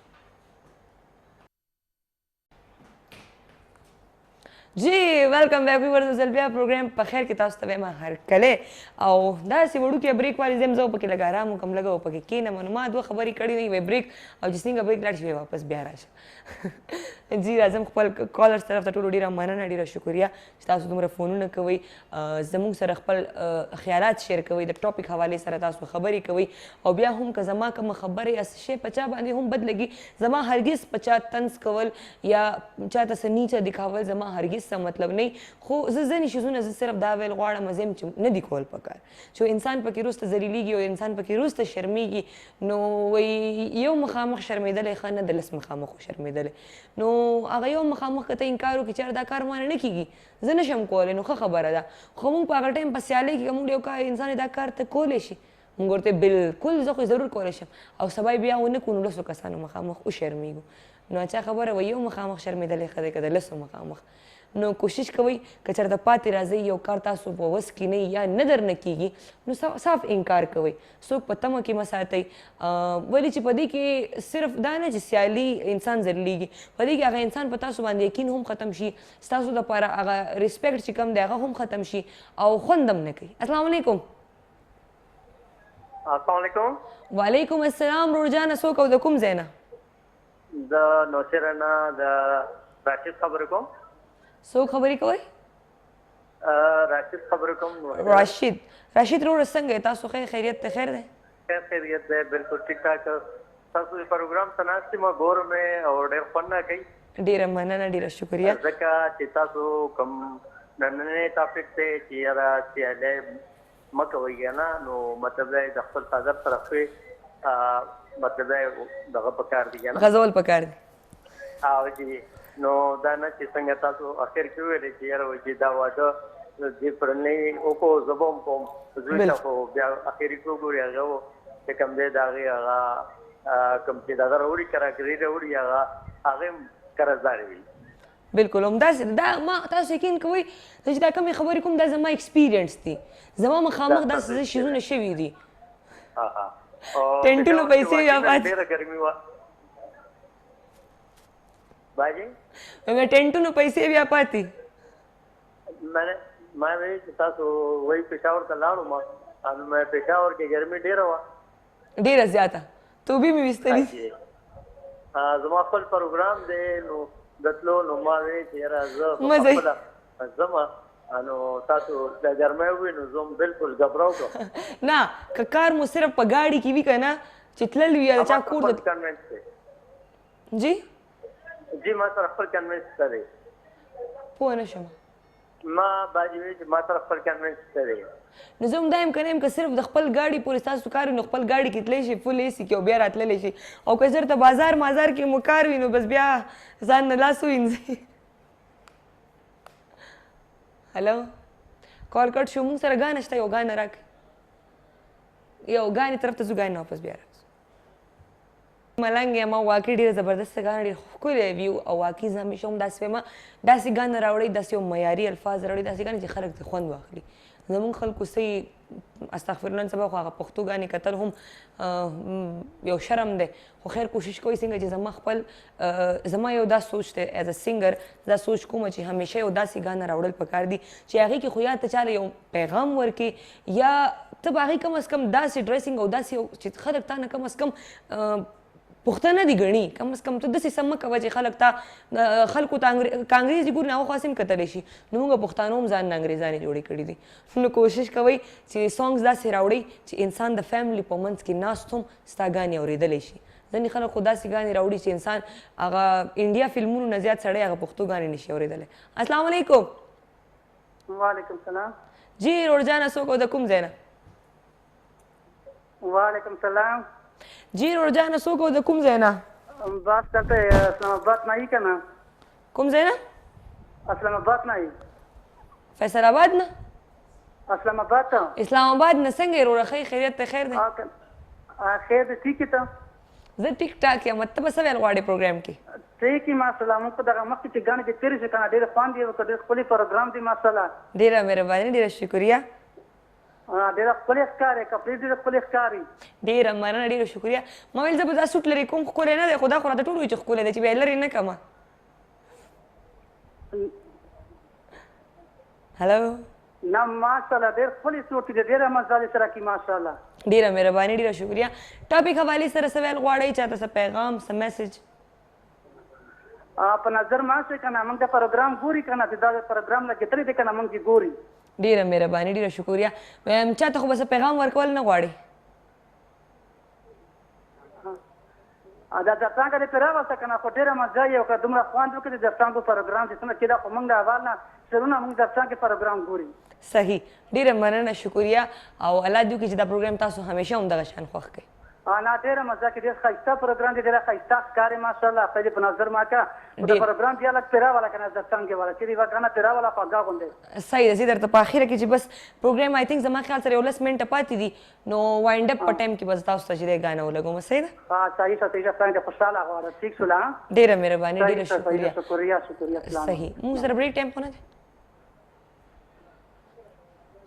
جی ویلکم بیک ویورز، ځل بیا پروګرام په خیر کې تاسو ته وایم هرکلی. او داسې وړوکی بریک والي زم زه پکې لږ ارام وکړم، لږه پکې کښېنم. نو ما دوه خبرې کړې وې، وی بریک او چې څنګه بریک لاړ شي واپس بیا راشه. جی راځم خپل کالرز طرف ته. ټولو ډېره مننه، ډېره شکریه چې تاسو دومره فونونه کوئ، زموږ سره خپل خیالات شیر کوئ، د ټاپک حوالې سره تاسو خبرې کوئ. او بیا هم که زما کومه خبره یا څه شی په چا باندې هم بد لګي، زما هرګز په چا طنز کول یا چا ته څه نیچه دکھاول زما هرګز څه مطلب نه. خو زه ځینې شیزونه زه صرف دا ویل غواړم زه چې نه دي کول پکار، چې انسان پکې وروسته ذلیلېږي او انسان پکې وروسته شرمېږي. نو وایي یو مخامخ شرمېدلی ښه نه د لس مخامخو شرمېدلی. نو هغه یو مخامخ که ته انکار وکړي چېرې دا کار مانه نه کېږي، زه نه شم کولی، نو ښه خبره ده. خو موږ په هغه ټایم په سیالۍ کې که موږ یو کار انسان دا کار ته کولی شي، موږ ورته بالکل زه خو ضرور کولی شم، او سبا یې بیا ونه کړو نو لسو کسانو مخامخ وشرمېږو. نو چا خبره وایي یو مخامخ شرمېدلی ښه دی که د لسو مخامخ. نو کوشش کوئ که چېرته پاتې راځئ، یو کار تاسو په وس کې نه یا نه درنه کېږي، نو صاف انکار کوئ، څوک په تمه کې مه ساتئ. ولې چې په دې کې صرف دا نه چې سیالي انسان ذلیلېږي، په دې کې هغه انسان په تاسو باندې یقین هم ختم شي، ستاسو دپاره هغه ریسپیکټ چې کوم دی هغه هم ختم شي او خوند هم نه کوي. السلام علیکم. السلام علیکم. وعلیکم السلام ورور جانه، څوک او د کوم ځای نه؟ د نوشهره نه د راشد خبرې کوم. څوک خبرې کوئ؟ راشد خبرې کوم. راشد، راشد وروره څنګه یې تاسو؟ خیر خیریت ته؟ خیر دی؟ خیر خیریت دی، بالکل ټیک ټاک. تاسو د پروګرام ته ناست یم، ګورم او ډېر خوند راکوي. ډېره مننه، ډېره شکریه. ځکه چې تاسو کوم نننی ټاپک دی چې یاره سیالۍ مه کوئ که نه، نو مطلب دا د خپل څادر سره ښې مطلب دا دغه پکار دی که نه، غځول پکار دی. او جی نو دا نه چې څنګه تاسو اخر کې وویلې چې یاره وایي چې دا واده دې پرنۍ وکړو، زه به هم کوم زوی ته، خو بیا اخري کې وګوري هغه چې کوم دی د هغې هغه کوم چې دغه راوړي، کراکري راوړي، هغه هغه هم قرضدار وي. بالکل همداسې دا ما تاسو یقین کوئ چې دا کومې خبرې کوم دا زما ایکسپیرینس دي، زما مخامخ داسې څه شیزونه شوي دي. ټینټونو پیسې بیا پاتې. ډېره ګرمي وه باجي. مې ټینټونو پیسې بیا پاتې. ما ویل چې تاسو وایي پېښور ته لاړو، ما نو مې پېښور کې ګرمي ډېره وه، ډېره زیاته، توبې مې ویستلې. زما خپل پروګرام دی نو د تلو، نو ما ویل چې یاره زه خپله ځم، نو تاسو د ګرمۍ وویل نو زه هم بالکل ګبراو کړم. نه که کار مو صرف په ګاډي کې وي که نه چې تلل وي یا د چا کور ته. جی جی ما سره خپل کنوینس شته دی. پوه نه شوم. ما باجي ویل چې ما سره خپل کنوینس شته دی. نو زه هم دا یم که نه یم، که صرف د خپل ګاډي پورې ستاسو کار وي نو خپل ګاډي کې تللی شي فل ایسي کې او بیا راتللی شي، او که چېرته بازار مازار کې مو کار وي نو بس بیا ځان نه لاس ووینځئ. هلو کال کټ شو. موږ سره ګانه شته، یو ګانه راکړئ، یو ګانې طرف ته ځو، ګانې واپس بیا راځو. ملنګ یم، واقعي ډېره زبردسته ګانه، ډېر ښکلی ویو. او واقعي زه همیشه هم داسې وایم، داسې ګانه راوړئ، داسې یو معیاري الفاظ راوړئ، داسې ګانې چې خلک ترې خوند واخلي. زموږ خلکو صحیح استغفر الله، نن سبا خو هغه پښتو ګانې کتل هم یو شرم دی. خو خیر کوشش کوئ څنګه چې زما خپل زما یو دا سوچ دی ایز ا سنګر، دا سوچ کوم چې همیشه یو داسې ګانه راوړل پکار دي چې هغې کې خو یا ته چاله یو پیغام ورکې، یا ته به هغې کم از کم داسې ډریسینګ او داسې یو چې خلک تا نه کم از کم پښتانه دي ګڼي، کم از کم ته داسې څه مه کوه چې خلک تا خلکو ته که انګرېز دي ګوري نو هغه خو هسې هم کتلی شي. نو موږ پښتانو هم ځان نه انګرېزانې جوړې کړي دي. نو کوشش کوئ چې سانګز داسې راوړئ چې انسان د فیملی په منځ کې ناست هم ستا ګانې اورېدلی شي. ځینې خلک خو داسې ګانې راوړي چې انسان هغه انډیا فلمونو نه زیات سړی هغه پښتو ګانې نشي اورېدلی. السلام علیکم. وعلیکم السلام. جی ورور جانه څوک او د کوم ځای نه؟ وعلیکم السلام. جی ورور جانه څوک او د کوم ځای نه؟ بس دلته اسلام آباد نه یی کنه. کوم ځای نه؟ اسلام آباد نه یی. فیصل آباد نه؟ اسلام آباد ته. اسلام آباد نه. څنګه یې وروره، ښه یې؟ خیریت دی؟ خیر دی؟ خیر دی، ټیک یې ته؟ زه ټیک ټاک یم. ته به څه ویل غواړې پروګرام کې؟ ټیک یې ماشاءالله. موږ په دغه مخکې چې ګڼې دې تېرې شوې کنه، ډېر خوند یې وکړ، ډېر ښکلی پروګرام دی ماشاءالله. ډېره مهرباني، ډېره شکریه. ډېره ښکلې ښکارې، کپړې ډېرې ښکلې ښکاري. ډېره مننه، ډېره شکریه. ما ویل زه به دا سوټ لرې کوم، ښکلی نه دی، خو دا خو راته ټول وایي چې ښکلی دی، چې بیا یې لرې نه کړم. هلو. نه ماشاءالله ډېر ښکلی سوټ دی، ډېره مزه دې سره کی ماشاءالله. ډېره مهرباني، ډېره شکریه. ټاپک حوالې سره څه ویل غواړئ؟ چاته څه پیغام، څه میسج؟ په نظر ما شي کنه، موږ د پروګرام ګوري کنه، چې دا پروګرام لګېدلی دی کنه، موږ یې ګوري. ډېره مهرباني، ډېره شکریه. چاته خو به څه پیغام ورکول نه غواړي؟ دا زرڅانګه دې پرې راوسته که نه، خو ډېره مزه یې وکړه، دومره خوند وکړ د زرڅانګو پروګرام چې څومره کېده، خو موږ د اول نه سرونه موږ زرڅانګې پروګرام ګوري. صحیح، ډېره مننه، شکریه، او الله دې وکړي چې دا پروګرام تاسو همیشه همدغه شان خوښ کړي. نه ډېره مزه کې، ډېر ښایسته پروګرام دی، ډېره ښایسته ښکارې ماشاءالله. خدای دې په نظر ما که، خو د پروګرام بیا لږ پرې راوله که نه، زرڅانګې والا چې یوه ګانه پرې راوله خوږه غوندې. صحیح ده، زه درته په اخره کې چې بس پروګرام آی تھنک زما خیال سره یو لس منټه پاتې دي، نو وایند اپ په ټایم کې به تاسو ته چې دی ګانه ولګوم. صحیح ده؟ ها صحیح شه، صحیح شه، څنګه خوشاله غواړم. ټیک شول. ډېره مهرباني، ډېره شکریه. شکریه، شکریه. صحیح، موږ سره بریک ټایم خو نه دی؟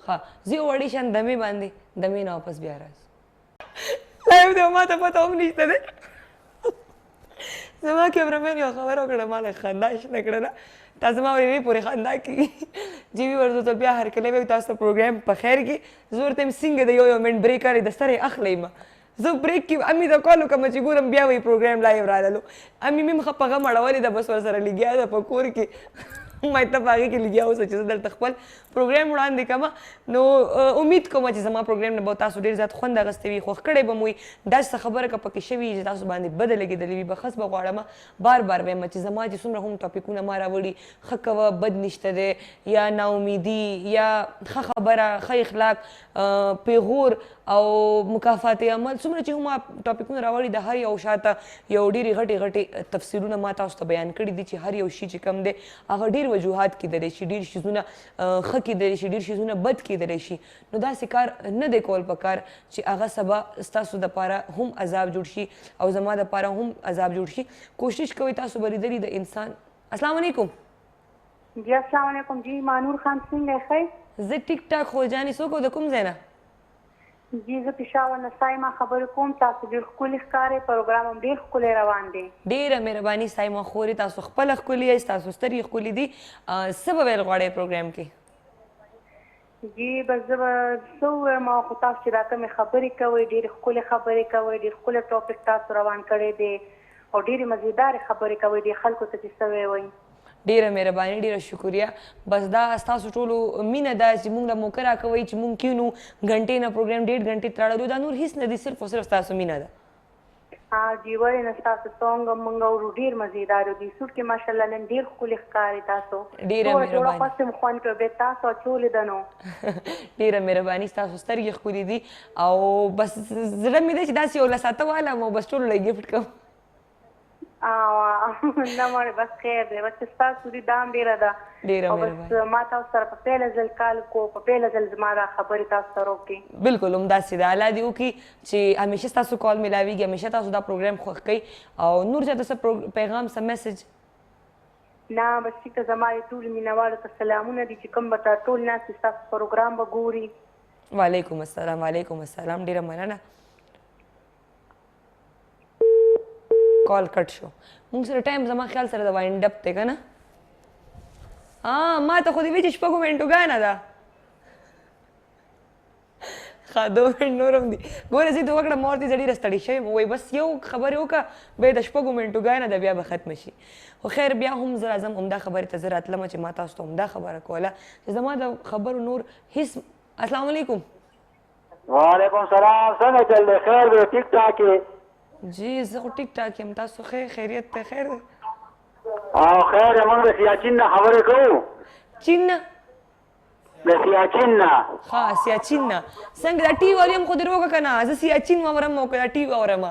ښه، زه یو وړې شان دمې باندې دمې نه واپس بیا راځو. لایو دی، ما ته پته هم نشته دی. زما کیمرمین یو خبره وکړه، ما له خندا شنه کړله. تاسو ما ورې پورې خندا کیږي. جی وی ورته ته بیا هرکلی وایو تاسو ته پروګرام په خیر کې. زه ورته یم څنګه د یو یو منټ بریک اخلي، د سره یې اخلئ ما. زه بریک کې امي ته کال وکړم چې ګورم بیا وایي پروګرام لایو راللو. امي مې هم ښه په غم اړولې ده، بس ورسره لګیا ده په کور کې. ما ته په هغې کې لګیا اوسه چې زه دلته خپل پروګرام وړاندې کړم. نو امید کوم چې زما پروګرام نه به تاسو ډېر زیات خوند اخیستی وي، خوښ کړی به مو وي. داسې څه خبره که پکې شوي چې تاسو باندې بده لګېدلې وي، بخښس به غواړم. بار بار وایم چې زما چې څومره هم ټاپکونه ما راوړي، ښه کوه بد نشته دی، یا ناامیدي، یا ښه خبره، ښه اخلاق، پیغور او مکافات عمل، څومره چې هم ما ټاپکونه راوړي د هر یو شاته یو ډېرې غټې غټې تفسیرونه ما تاسو ته بیان کړي دي چې هر یو شي چې کوم دی هغه ډېر وجوهات کېدلی شي، ډېر شیزونه ښه کېدلی شي، ډېر شیزونه بد کېدلی شي. نو داسې کار نه دی کول پکار چې هغه سبا ستاسو دپاره هم عذاب جوړ شي او زما دپاره هم عذاب جوړ شي. کوشش کوئ تاسو به لیدلي د انسان. السلام علیکم. جی السلام علیکم. جی مانور خان څنګه یې؟ ښه یې؟ زه ټیک ټاک خور جانې. څوک او د کوم ځای نه؟ جی زه پېښور نه صایمه خبرې کوم. تاسو ډېر ښکلي ښکارئ، پروګرام هم ډېر ښکلی روان دی. ډېره مهرباني صایمه خورې، تاسو خپله ښکلي یاست، تاسو سترګې ښکلي دي. څه به ویل غواړئ پروګرام کې؟ جی بس زه به څه ووایم، خو تاسو چې دا کومې خبرې کوئ ډېرې ښکلې خبرې کوئ، ډېر ښکلی ټاپک تاسو روان کړی دی او ډېرې مزیدارې خبرې کوئ دې خلکو ته چې څه وایئ. ډیره مهرباني، ډیره شکریه. بس دا ستاسو ټولو مینه ده چې مونږ له موقع راکوئ چې مونږ کینو غنټې نه پروګرام 1.5 غنټې تراړلو، دا نور هیڅ نه دي، صرف او صرف ستاسو مینه ده. جی ولې نه، ستاسو سونګ هم مونږ اورو، ډیر مزیدار دي. سوټ کې ماشاءالله نن ډیر ښکلي ښکاري تاسو. ډیره مهرباني. خوښ مې خوند کړ بیا تاسو اچولې ده نو. ډیره مهرباني، ستاسو سترګې ښکلي دي او بس زړه مې دی چې داسې یو لساته والم او بس ټولو له ګفټ کوم. نه مړې بس خیر دی، بس چې ستاسو دي دا هم ډېره ده. ډېره او بس ما تاسو سره په پیله ځل کال کو، په پیله ځل زما دا خبرې تاسو سره وکړې. بالکل همداسې ده. الله دې وکړي چې همیشه ستاسو کال ملاویږي، همیشه تاسو دا پروګرام خوښ کړئ. او نور چاته څه پیغام، څه میسج؟ نه بس ټیک ده، زما دې ټولو مینهوالو ته سلامونه دي چې کوم به تر ټول ناست دي ستاسو پروګرام به ګوري. وعلیکم السلام. وعلیکم السلام، ډېره مننه. کال کټ شو. مونږ سره ټایم زما خیال سره د وایند اپ دی که نه؟ ما ته خو دې وی چې شپږو منټو ګانه ده. ښه دوه منټ نور هم دي. ګوره زه دې وکړه، ما ورته زه ډېره ستړې شوې یم، وایي بس یو خبرې وکړه بیا د شپږو منټو ګانه ده بیا به ختمه شي. خو خیر بیا هم زه راځم همدا خبرې ته زه راتلم چې ما تاسو ته همدا خبره کوله چې زما د خبرو نور هیڅ. السلام علیکم. وعلیکم السلام. څنګه چل دی؟ خیر دی، ټیک ټاک یې؟ جی زه خو ټیک ټاک یم، تاسو ښه خیریت دی؟ خیر دی او خیر. موږ د سیاچین نه خبرې کوو. چین نه؟ د سیاچین نه. ښه، سیاچین نه. څنګه دا ټي والیم خو دې روغه که نه؟ زه سیاچین واورم او که دا ټي واورم؟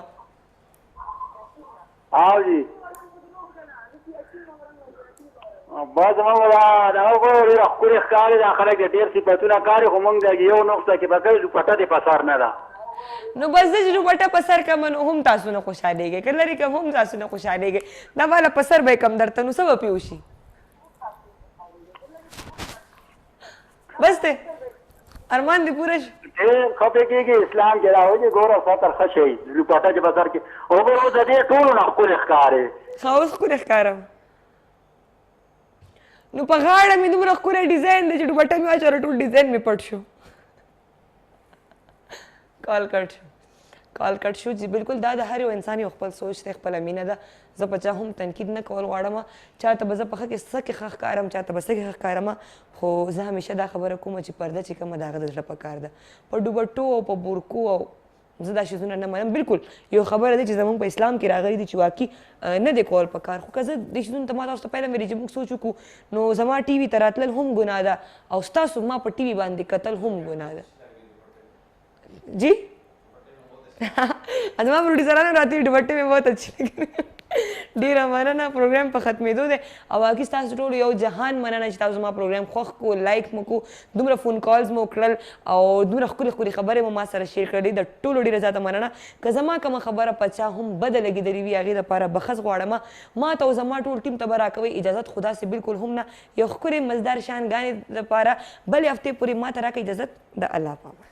او جی، بس موږ دا دغه وګوره، ډېره ښکلې ښکاري. دا خلک د ډېر صفتونه کاري، خو موږ د یو نقطه کې به کوي، دوپټه دې په سر نه ده. نو بس زه چې دوپټه په سر کړم نو هم تاسو نه خوشحالېږئ، که لرې کړم هم تاسو نه خوشحالېږئ. دا والا په سر به یې کړم درته، نو څه به پرې وشي؟ بس دی، ارمان دې پوره شي. ډېر ښه پې کېږي. اسلام کې دا وایي چې ګوره ستر ښه شی، دوپټه چې په سر کې وګوره، اوس د دې ټولو نه ښکلې ښکارې. ښه، اوس ښکلې ښکارم؟ نو په غاړه مې دومره ښکلی ډیزاین دی چې دوپټه مې واچوله ټول ډیزاین مې پټ شو. کال کټ شو، کال کټ شو. جی بالکل، دا د هر یو انسان یو خپل سوچ دی، خپله مینه ده. زه په چا هم تنقید نه کول غواړم. چاته به زه په ښه کې څه کې ښه ښکارم، چاته به څه کې ښه ښکارم، خو زه همیشه دا خبره کوم چې پرده چې کومه د هغه د زړه په کار ده. په ډوبټو او په بورکو او زه دا شیزونه نه منم. بالکل یو خبره ده چې زمونږ په اسلام کې راغلي دي چې واقعي نه دی کول په کار، خو که زه دې شیزونو ته، ما تاسو ته پهله ویلي چې موږ سوچ وکړو، نو زما ټي وي ته راتلل هم ګناه ده او ستاسو ما په ټي وي باندې کتل هم ګناه ده. جی، زما پروډیوسرانو راته دوپټې مې بہت اچھی لګي. ډیره مننه. پروګرام په ختمېدو دی او واقعي ستاسو ټولو یو جهان مننه چې تاسو زما پروګرام خوښ کو، لایک مو کو، دومره فون کالز مو کړل او دومره ښکلې ښکلې خبرې مو ما سره شیر کړلې. د ټولو ډیره زیاته مننه. که زما کومه خبره په چا هم بده لګېدلې وي، هغې دپاره بخښ غواړم. ما ته او زما ټول ټیم ته به راکوئ اجازت؟ خو داسې بالکل هم نه، یو ښکلې مزدار شان ګانې دپاره بلې هفتې پورې ما ته راکړئ اجازت. د الله په امان.